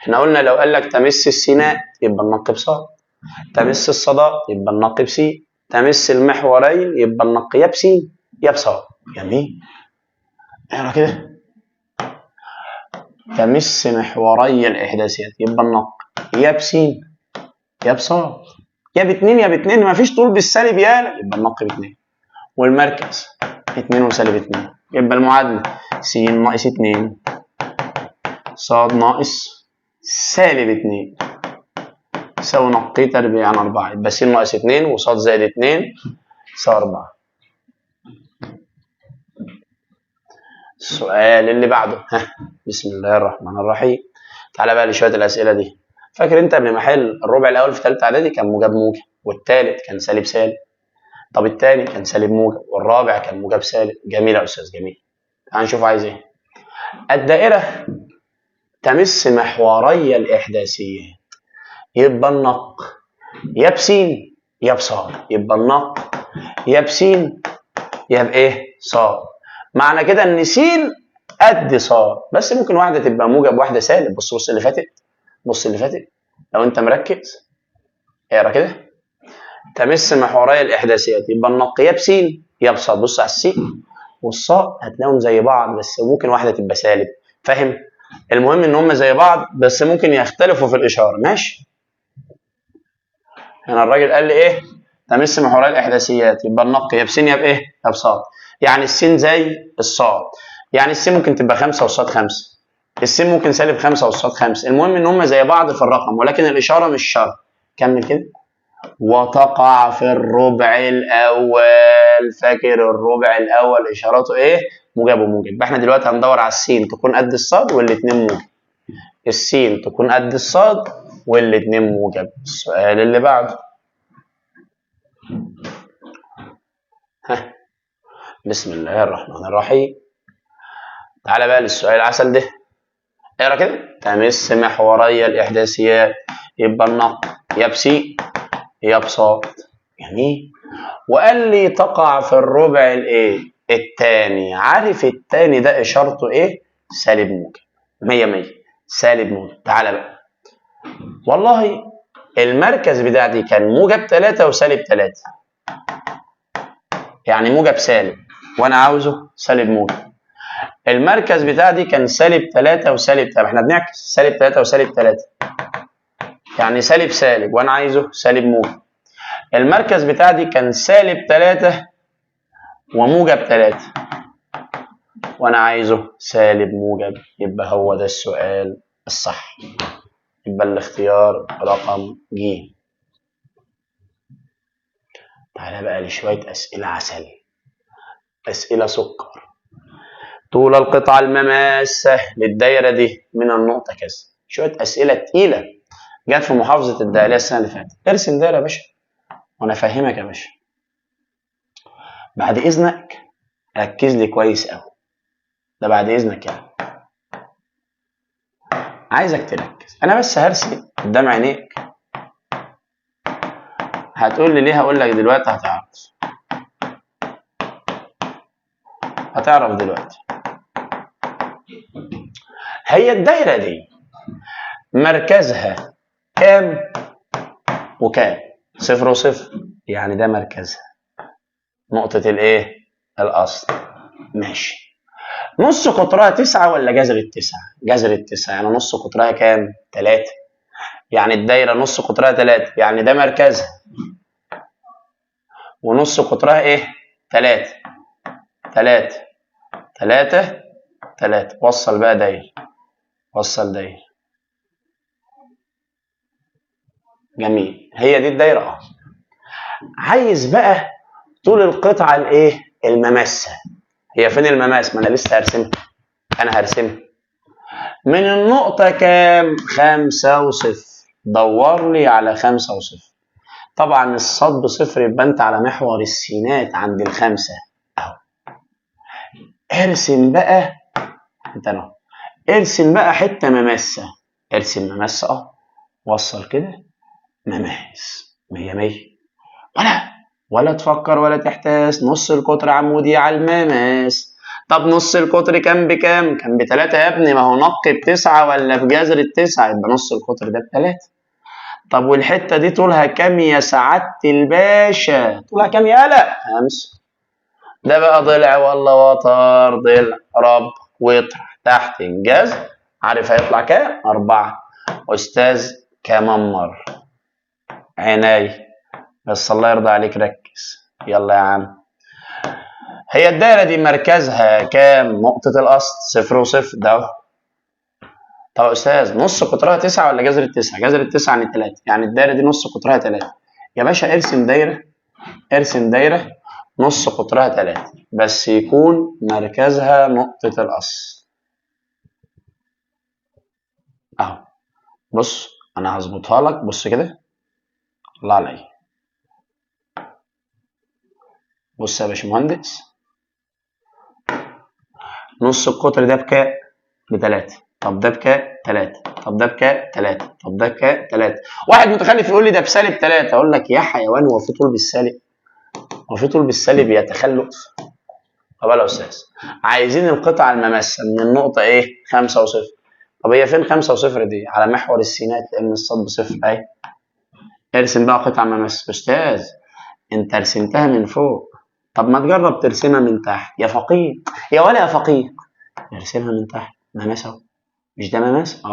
احنا قلنا لو قال لك تمس السيناء يبقى النق بصاد، تمس الصداء يبقى النق بسين، تمس المحورين يبقى النق يا بسين يا بصاد. جميل، اقرا كده. تمس محوري الاحداثيات يبقى النق يا بسين يا بصاد، يا باتنين يا باتنين، مفيش طول بالسالب يالا، يبقى النق باتنين، والمركز 2 وسالب 2، يبقى المعادلة س ناقص 2 ص ناقص سالب 2 يساوي نقي تربيع عن 4، يبقى س ناقص 2 وص زائد 2 يساوي 4. السؤال اللي بعده. ها، بسم الله الرحمن الرحيم. تعالى بقى لشوية الأسئلة دي. فاكر أنت قبل ما أحل الربع الأول في ثالثة إعدادي كان موجب موجب، والثالث كان سالب سالب، طب الثاني كان سالب موجب، والرابع كان موجب سالب. جميل يا أستاذ، جميل. تعال نشوف عايز إيه. الدائرة تمس محوري الإحداثيات، يبقى النق يا بسين يا بصاد، يبقى النق يا بسين يا بإيه؟ صاد. معنى كده إن س قد صاد، بس ممكن واحدة تبقى موجب واحدة سالب. بص بص اللي فاتت، بص اللي فاتت لو أنت مركز اقرا كده. تمس محوري الإحداثيات يبقى النق يا بسين يا بصاد. بص على السين والصاد هتلاقيهم زي بعض، بس ممكن واحدة تبقى سالب، فاهم؟ المهم ان هم زي بعض بس ممكن يختلفوا في الاشارة، ماشي. هنا الراجل قال لي ايه؟ تمس محوري الاحداثيات يبقى النق يا بسين يا بايه؟ يا بصاد. يعني السين زي الصاد، يعني السين ممكن تبقى 5 والصاد 5، السين ممكن سالب 5 والصاد 5، المهم ان هم زي بعض في الرقم ولكن الاشارة مش شرط. كمل كده. وتقع في الربع الاول. فاكر الربع الاول اشارته ايه؟ موجب وموجب. يبقى احنا دلوقتي هندور على السين تكون قد الصاد والاثنين موجب، السين تكون قد الصاد والاثنين موجب. السؤال اللي بعده. ها، بسم الله الرحمن الرحيم. تعالى بقى للسؤال العسل ده. اقرا كده. تمس محوري الاحداثيات يبقى النق يا بسين يا بصاد. جميل. وقال لي تقع في الربع الايه؟ التاني. عارف التاني ده اشارته ايه؟ سالب موجب. 100 100 سالب موجب. تعالى بقى، والله المركز بتاع دي كان موجب 3 وسالب 3، يعني موجب سالب، وانا عاوزه سالب موجب. المركز بتاع دي كان سالب 3 وسالب 3، احنا بنعكس سالب 3 وسالب 3، يعني سالب سالب، وانا عايزه سالب موجب. المركز بتاع دي كان سالب 3 وموجب 3، وانا عايزه سالب موجب. يبقى هو ده السؤال الصح، يبقى الاختيار رقم ج. تعالى بقى لشوية أسئلة عسل، أسئلة سكر. طول القطعة المماسة للدايرة دي من النقطة كذا. شوية أسئلة تقيلة جت في محافظة الدقهلية السنة اللي فاتت. ارسم دايرة يا باشا وأنا أفهمك يا باشا. بعد إذنك ركز لي كويس أوي، ده بعد إذنك يعني، عايزك تركز. أنا بس هرسم قدام عينيك. هتقول لي ليه؟ هقول لك دلوقتي، هتعرف، هتعرف دلوقتي. هي الدايرة دي مركزها كام وكام؟ 0 و0، يعني ده مركزها، نقطة الايه؟ الأصل. ماشي. نص قطرها 9 ولا جذر 9؟ جذر 9، يعني نص قطرها كام؟ 3، يعني الدايرة نص قطرها 3، يعني ده مركزها ونص قطرها ايه؟ 3 3 3 3. وصل بقى دايرة، وصل دايرة. جميل، هي دي الدايرة. عايز بقى طول القطعة الايه؟ المماسة. هي فين المماس؟ ما انا لسه هرسمها، انا هرسمها من النقطة كام؟ 5 و0. دور لي على 5 و0. طبعا الصاد بصفر، يبقى انت على محور السينات عند ال5 اهو. ارسم بقى انت اهو، ارسم بقى حتة مماسة، ارسم مماسة اهو، وصل كده مماس 100 100. ولا تفكر ولا تحتاس، نص القطر عمودي على المماس. طب نص القطر كام بكام؟ كان ب3 يا ابني، ما هو نق ب9 ولا بجذر 9، يبقى نص القطر ده ب3. طب والحتة دي طولها كام يا سعادة الباشا؟ طولها كام يا هلا؟ 5. ده بقى ضلع ولا وتر؟ ضلع رب واطرح تحت الجذر، عارف هيطلع كام؟ 4. أستاذ كمان مرة عيناي، بس الله يرضى عليك ركز. يلا يا عم، هي الدايرة دي مركزها كام؟ نقطة الأصل 0 و0 ده. طب يا أستاذ نص قطرها 9 ولا جذر 9؟ جذر 9 يعني 3، يعني الدايرة دي نص قطرها 3. يا باشا ارسم دايرة، ارسم دايرة نص قطرها 3 بس يكون مركزها نقطة الأصل أهو. بص أنا هظبطها لك، بص كده، الله عليا. بص يا باشمهندس، نص القطر ده بكام؟ ب3. طب ده بكام؟ 3. طب ده بكام؟ 3. طب ده بكام؟ 3. واحد متخلف يقول لي ده بسالب 3، اقول لك يا حيوان، هو في طول بالسالب؟ هو في طول بالسالب يا تخلف؟ طب يا استاذ عايزين القطعة المماسة من النقطة ايه؟ 5 و0. طب هي فين 5 و0 دي؟ على محور السينات، لان الصاد بصفر اهي. ارسم بقى قطعه مماسة. استاذ انت رسمتها من فوق، طب ما تجرب ترسمها من تحت يا فقير، يا ولا يا فقير، ارسمها من تحت مماس اهو، مش ده مماس؟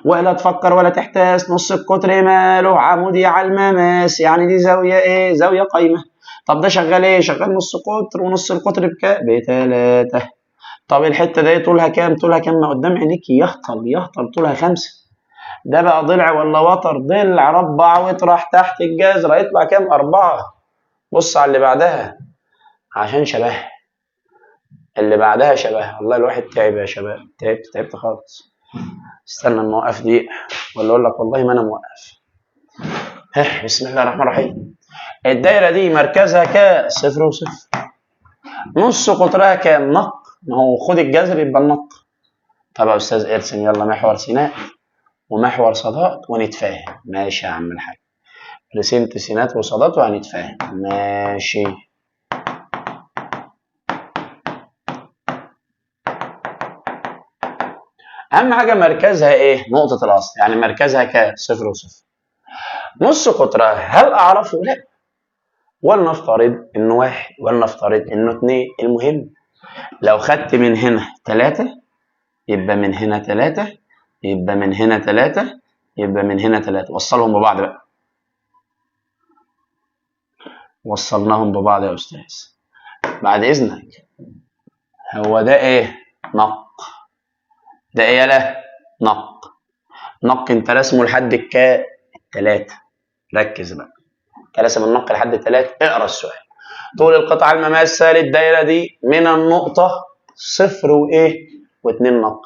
ولا تفكر ولا تحتاس، نص القطر ماله؟ عمودي على المماس، يعني دي زاوية ايه؟ زاوية قايمة. طب ده شغال ايه؟ شغال نص قطر، ونص القطر بكام؟ ب3. طب الحتة دي طولها كام؟ طولها كام؟ ما قدام عينيك يهطل يهطل، طولها 5. ده بقى ضلع ولا وتر؟ ضلع ربع واطرح تحت الجذر، هيطلع كام؟ 4. بص على اللي بعدها عشان شبهها، اللي بعدها شبهها. والله الواحد تعب يا شباب، تعبت تعبت خالص. استنى اما اوقف دقيقة ولا اقول لك والله ما انا موقف. بسم الله الرحمن الرحيم. الدايرة دي مركزها كام؟ 0 و0. نص قطرها كام؟ نق، ما هو خد الجذر يبقى النق. طب يا استاذ ارسم يلا محور سينات ومحور صادات ونتفاهم. ماشي يا عم الحاج، رسمت سينات وصادات وهنتفاهم. ماشي. اهم حاجة مركزها ايه؟ نقطة الاصل، يعني مركزها كام؟ 0 و0. نص قطرها هل اعرفه؟ لا. ولنفترض انه 1، ولنفترض انه 2. المهم لو خدت من هنا 3 يبقى من هنا 3، يبقى من هنا 3، يبقى من هنا 3. وصلهم ببعض بقى. وصلناهم ببعض يا استاذ. بعد اذنك هو ده ايه؟ نق. ده ايه يالا؟ نق. نق انت رسمه لحد الكام؟ 3. ركز بقى، انت راسم النق لحد 3. اقرا السؤال. طول القطعة المماسة للدايرة دي من النقطة 0 وايه؟ و2 نق.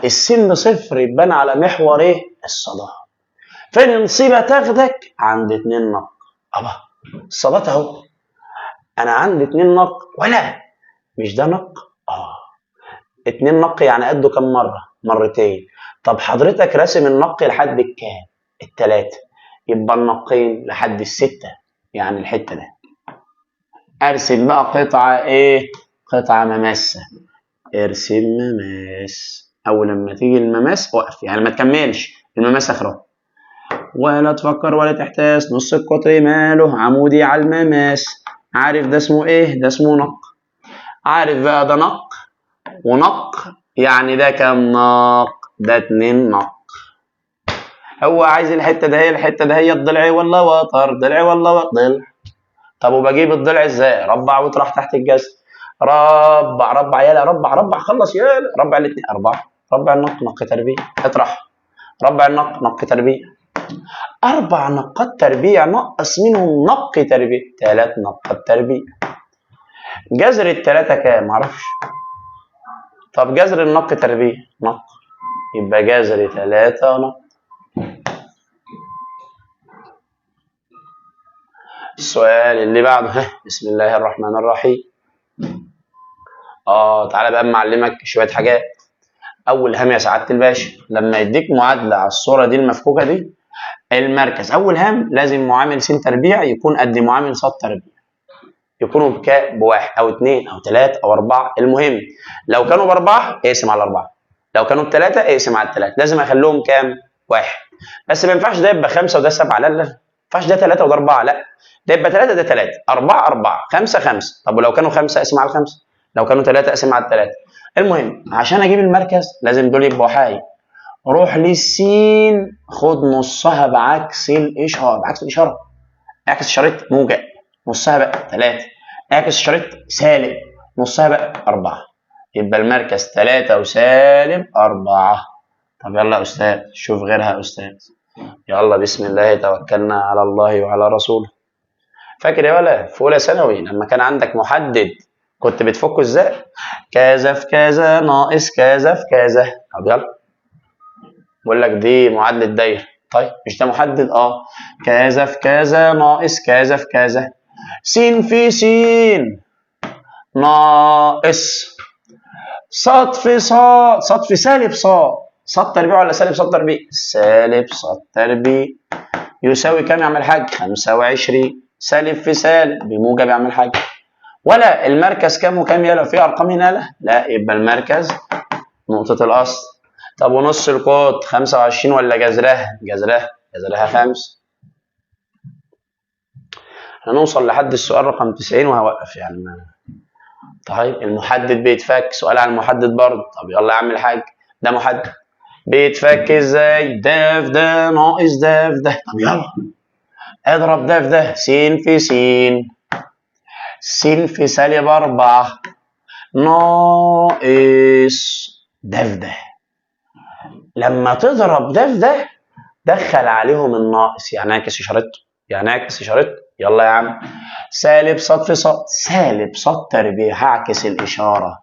السين 0 يبان على محور ايه؟ الصادات. فين النصيبة تاخدك؟ عند 2 نق. ابا الصادات اهو، انا عندي 2 نق، ولا مش ده نق؟ 2 نق يعني قده كم مرة؟ مرتين. طب حضرتك راسم النق لحد الكام؟ 3، يبقى النقين لحد 6، يعني الحتة ده. ارسم بقى قطعة ايه؟ قطعة مماسة. ارسم مماس. اول لما تيجي المماس وقف، يعني ما تكملش المماس اخره، ولا تفكر ولا تحتاس. نص القطر ماله؟ عمودي على المماس. عارف ده اسمه ايه؟ ده اسمه نق. عارف بقى ده نق ونق، يعني ده كام نق؟ ده 2 نق. هو عايز الحتة ده، هي الحتة ده، هي الضلع ولا وتر؟ ضلع ولا وتر؟ ضلع. طب وبجيب الضلع ازاي؟ ربع واطرح تحت الجذر. ربع ربع يلا، ربع ربع، خلص يلا، ربع الاثنين 4، ربع النق نق تربيع، اطرح، ربع النق نق تربيع، 4 نقات تربيع نقص منهم نق تربيع، 3 نقات تربيع. جذر التلاتة كام؟ معرفش. طب جذر النق تربيع نق، يبقى جذر 3 نق. السؤال اللي بعده، بسم الله الرحمن الرحيم. تعالى بقى معلمك شوية حاجات. أول هام يا سعادة الباشا، لما يديك معادلة على الصورة دي المفكوكة دي، المركز أول هام لازم معامل س تربيع يكون قد معامل ص تربيع، يكونوا بكام؟ ب1 أو 2 أو 3 أو 4. المهم لو كانوا ب4 اقسم على 4، لو كانوا ب3 اقسم على 3، لازم أخليهم كام؟ 1. بس ما ينفعش ده يبقى 5 وده 7، لا لا، ما ينفعش ده 3 وده 4، لا، ده يبقى 3 ده 3، 4 4، 5 5. طب ولو كانوا 5 اقسم على 5، لو كانوا 3 اقسم على 3. المهم عشان اجيب المركز لازم دول يبقوا حي. روح للسين، خد نصها بعكس الاشارة، بعكس الاشارة، اعكس الشريط موجب، نصها بقى 3، اعكس الشريط سالب، نصها بقى 4، يبقى المركز 3 وسالب 4. طب يلا يا استاذ شوف غيرها يا استاذ. يلا بسم الله توكلنا على الله وعلى رسوله. فاكر يا ولا في اولى ثانوي لما كان عندك محدد كنت بتفكه ازاي؟ كذا في كذا ناقص كذا في كذا. طب يلا بقول لك دي معادلة دايرة. طيب مش ده محدد؟ كذا في كذا ناقص كذا في كذا، س في س ناقص ص في ص، ص في سالب ص، ص تربيع ولا سالب ص تربيع؟ سالب ص تربيع يساوي كام يا عم الحاج؟ 25. سالب في سالب بموجب يا عم الحاج. ولا المركز كام وكام؟ يلا في ارقام هنا؟ لا لا، يبقى المركز نقطة الاصل. طب ونص القطر 25 ولا جذرها؟ جذرها، جذرها 5. هنوصل لحد السؤال رقم 90 وهوقف يعني. طيب المحدد بيتفك، سؤال عن المحدد برضه. طب يلا يا عم الحاج، ده محدد بيتفك ازاي؟ ده في ده ناقص ده في ده. طب يلا اضرب ده في ده، س في س، س في سالب 4 ناقص ده في ده. لما تضرب ده في ده دخل عليهم الناقص، يعني اعكس اشارته، يعني اعكس اشارته. يلا يا عم، سالب ص في ص، سالب ص تربيع، هعكس الاشارة،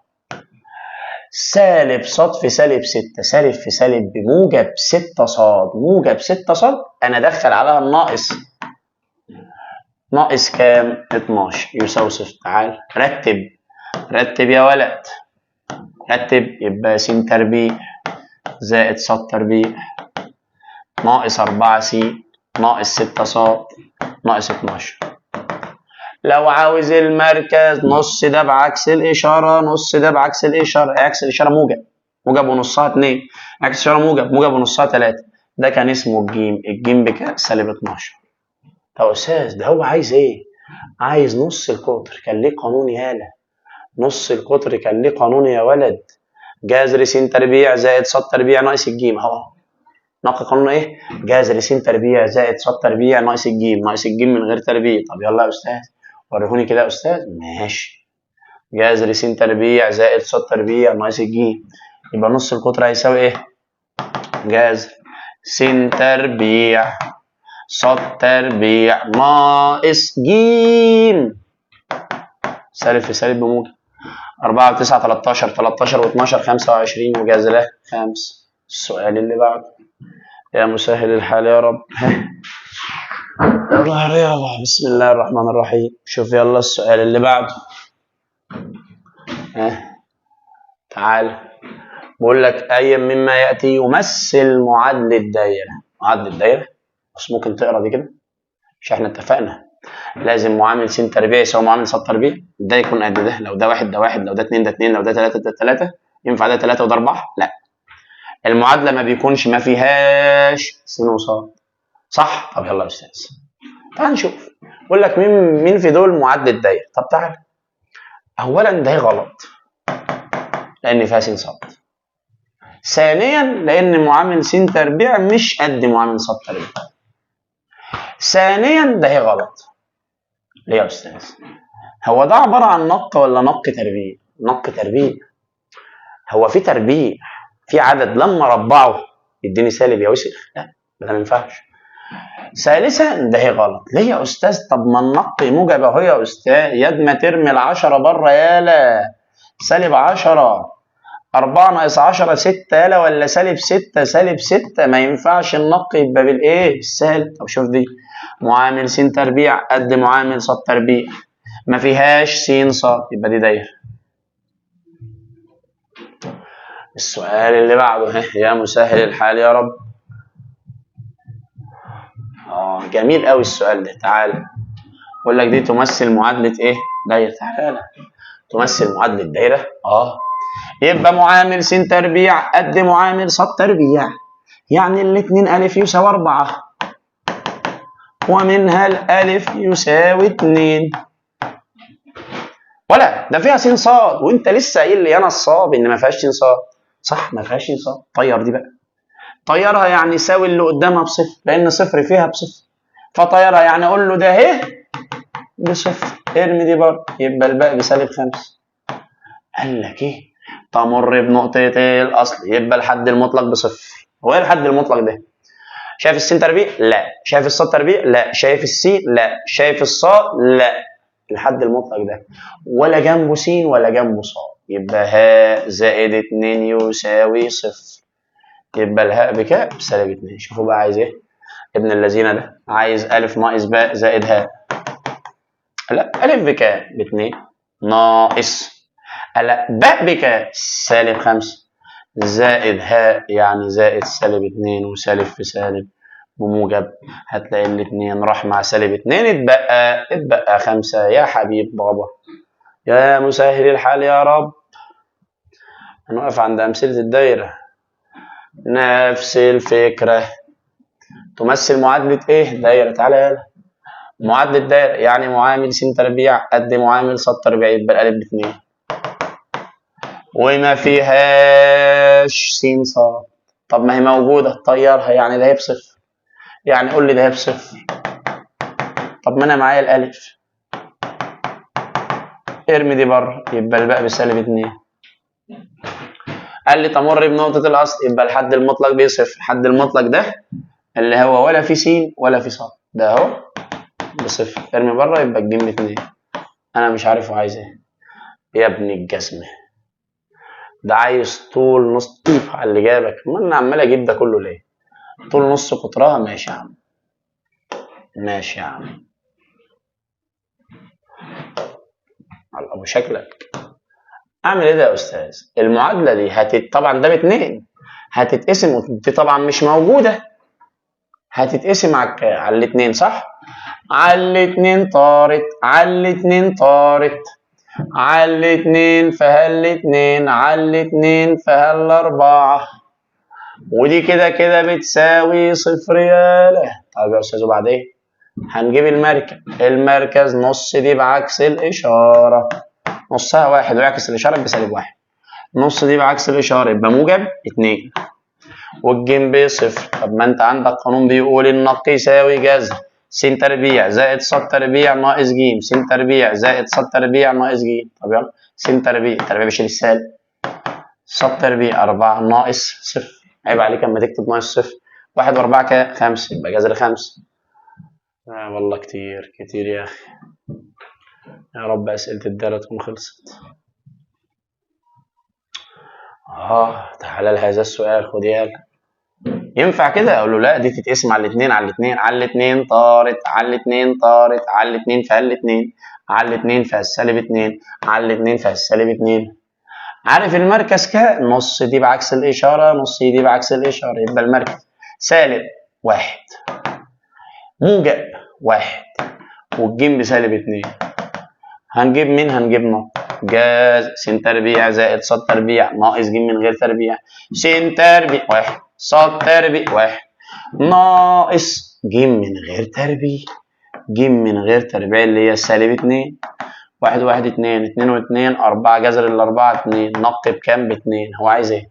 سالب ص في سالب 6، سالب في سالب بموجب 6 ص، موجب 6 ص، انا ادخل عليها الناقص، ناقص كام؟ 12 يساوي 0. تعال رتب، رتب يا ولد، رتب. يبقى س تربيع زائد ص تربيع ناقص 4 س ناقص 6 ص ناقص 12. لو عاوز المركز نص ده بعكس الإشارة، نص ده بعكس الإشارة، اعكس الإشارة موجب. موجب ونصها 2، عكس اشارة موجب، موجب ونصها 3. ده كان اسمه الجيم. الجيم بكام؟ سالب 12. طب يا استاذ ده هو عايز ايه؟ عايز نص القطر. كان ليه قانون يالا، نص القطر كان ليه قانون يا ولد. جذر س تربيع زائد ص تربيع ناقص الجيم اهو. ناقص قانون ايه؟ جذر س تربيع زائد ص تربيع ناقص الجيم، ناقص الجيم من غير تربيع. طب يلا يا استاذ وريهوني كده يا استاذ. ماشي، جذر س تربيع زائد ص تربيع ناقص الجيم، يبقى نص القطر هيساوي ايه؟ جذر س تربيع ص تربيع ناقص جيم، سالب في سالب بموجب. 4 و9 13، 13 و12 25، وجذره 5. السؤال اللي بعده يا مسهل الحال يا رب. يا ظهر يابا. بسم الله الرحمن الرحيم. شوف يلا السؤال اللي بعده. ها تعال، بقول لك أي مما يأتي يمثل معادلة دايرة. معادلة دايرة، بس ممكن تقرا دي كده؟ مش احنا اتفقنا لازم معامل س تربيع يساوي معامل ص تربيع؟ ده يكون قد ده، لو ده 1 ده 1، لو ده 2 ده 2، لو ده 3 ده 3. ينفع ده 3 وده 4؟ لا، المعادلة ما بيكونش ما فيهاش س وص، صح؟ طب يلا يا استاذ تعال نشوف. بقول لك مين في دول معادلة دايرة؟ طب تعال، اولا ده غلط لان فيها س ص، ثانيا لان معامل س تربيع مش قد معامل ص تربيع، ثانيا ده غلط. ليه يا استاذ؟ هو ده عبارة عن نق ولا نق تربيع؟ نق تربيع. هو في تربيع في عدد لما ربعه يديني سالب يا وسخ؟ لا ده ما ينفعش. ثالثا ده غلط. ليه يا استاذ؟ طب ما النق موجب اهو يا استاذ، يد ما ترمي ال10 بره يالا، سالب 10، 4 ناقص 10 6 يالا، ولا سالب 6؟ سالب 6. ما ينفعش النق يبقى بالايه؟ بالسالب. طب شوف دي، معامل س تربيع قد معامل ص تربيع، ما فيهاش س ص، يبقى دي دايرة. السؤال اللي بعده يا مسهل الحال يا رب. جميل قوي السؤال ده. تعالى بقول لك دي تمثل معادلة ايه؟ دايرة. تعالى تمثل معادلة دايرة. يبقى معامل س تربيع قد معامل ص تربيع، يعني الاتنين ألف يساوي 4، ومنها الألف يساوي 2. ولا ده فيها س ص، وانت لسه قايل لي انا الصاب ان ما فيهاش س ص، صح؟ ما فيهاش س ص. طير دي بقى، طيرها يعني ساوي اللي قدامها بصفر، لان صفر فيها بصفر، فطيرها يعني اقول له ده اهي بصفر، ارمي دي بره، يبقى الباقي بسالب 5. قال لك ايه؟ تمر بنقطة الأصل، يبقى الحد المطلق بصفر. هو ايه الحد المطلق ده؟ شايف السين تربيع؟ لا. شايف الصاد تربيع؟ لا. شايف السين؟ لا. شايف الصاد؟ لا. الحد المطلق ده ولا جنبه س ولا جنبه ص، يبقى هاء زائد 2 يساوي 0، يبقى الهاء بكام؟ بسالب 2. شوفوا بقى عايز ايه ابن اللذينه ده؟ عايز ألف ناقص باء زائد هاء. لا، ألف بكام؟ ب2 ناقص، لا باء بكام؟ سالب 5 زائد هاء، يعني زائد سالب 2 وسالب في سالب بموجب، هتلاقي الاتنين راح مع سالب 2، اتبقى 5. يا حبيب بابا يا مسهل الحال يا رب. هنقف عند أمثلة الدايرة. نفس الفكرة، تمثل معادلة ايه؟ دايرة. تعالى يلا، معادلة دايرة يعني معامل س تربيع قد معامل ص تربيع، يبقى الألف ب2 وما فيهاش س ص. طب ما هي موجودة، طيرها يعني ده هي بصفر، يعني قول لي ده هي بصفر. طب ما انا معايا الألف، ارمي دي بره، يبقى الباقي بسالب 2. قال لي تمر بنقطة الأصل، يبقى الحد المطلق بصفر. الحد المطلق ده اللي هو ولا في س ولا في ص، ده اهو بصفر، ارمي بره يبقى الجيم 2. انا مش عارف هو عايز ايه يا ابن الجزمة، ده عايز طول نص على اللي جابك. ما انا عمال اجيب ده كله ليه؟ طول نص قطرها. ماشي يا عم، ماشي يا عم، على ابو شكلك. اعمل ايه ده يا استاذ؟ المعادلة دي طبعا ده ب2 هتتقسم، ودي طبعا مش موجودة، هتتقسم على الاتنين، صح؟ على الاتنين طارت، على الاتنين طارت، على الاتنين فهل اتنين على الاتنين فهل 4، ودي كده كده بتساوي 0. يالا طيب يا استاذ وبعدين هنجيب المركز. المركز نص دي بعكس الاشارة، نصها 1 ويعكس الاشارة بسالب 1، نص دي بعكس الاشارة يبقى موجب 2، والجيم ب0. طب ما انت عندك قانون بيقول النق يساوي جذر س تربيع زائد ص تربيع ناقص ج س تربيع زائد ص تربيع ناقص ج. طب يلا س تربيع، تربيع بيشيل السالب، ص تربيع 4 ناقص 0. عيب عليك اما تكتب ناقص 0. 1 و4 كام؟ 5، يبقى جذر 5. والله كتير كتير يا اخي. يا رب اسئلة الدايرة تكون خلصت. تعالى لهذا السؤال، خد يلا. ينفع كده؟ اقول له لا، دي تتقسم على الاثنين على الاثنين على الاثنين، طارت على الاثنين، طارت على الاثنين، فهل الاثنين على الاثنين فالسالب 2 على الاثنين فالسالب 2. عارف المركز كام؟ نص دي بعكس الاشارة، نص دي بعكس الاشارة، يبقى المركز سالب 1 موجب 1 والجيم بسالب 2. هنجيب مين؟ هنجيب نق جاز س تربيع زائد ص تربيع ناقص ج من غير تربيع، س تربيع 1 ص تربيع 1 ناقص ج من غير تربيع، ج من غير تربيع اللي هي سالب 2. 1 1 2 2 و2 4، جذر ال4 2، نق بكام؟ ب2. هو عايز ايه؟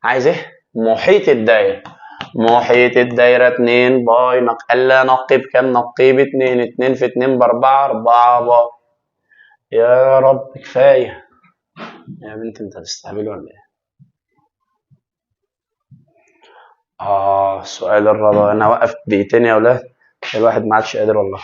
عايز ايه؟ محيط الدايرة. محيط الدايرة 2 pi نق، قال نق بكام؟ نق ب2، 2 في 2 ب4، 4 pi. يا رب كفاية يا بنت، انت هتستهبلي ولا ايه؟ سؤال الرضا. انا هوقف دقيقتين يا ولاد، الواحد ما عادش قادر والله.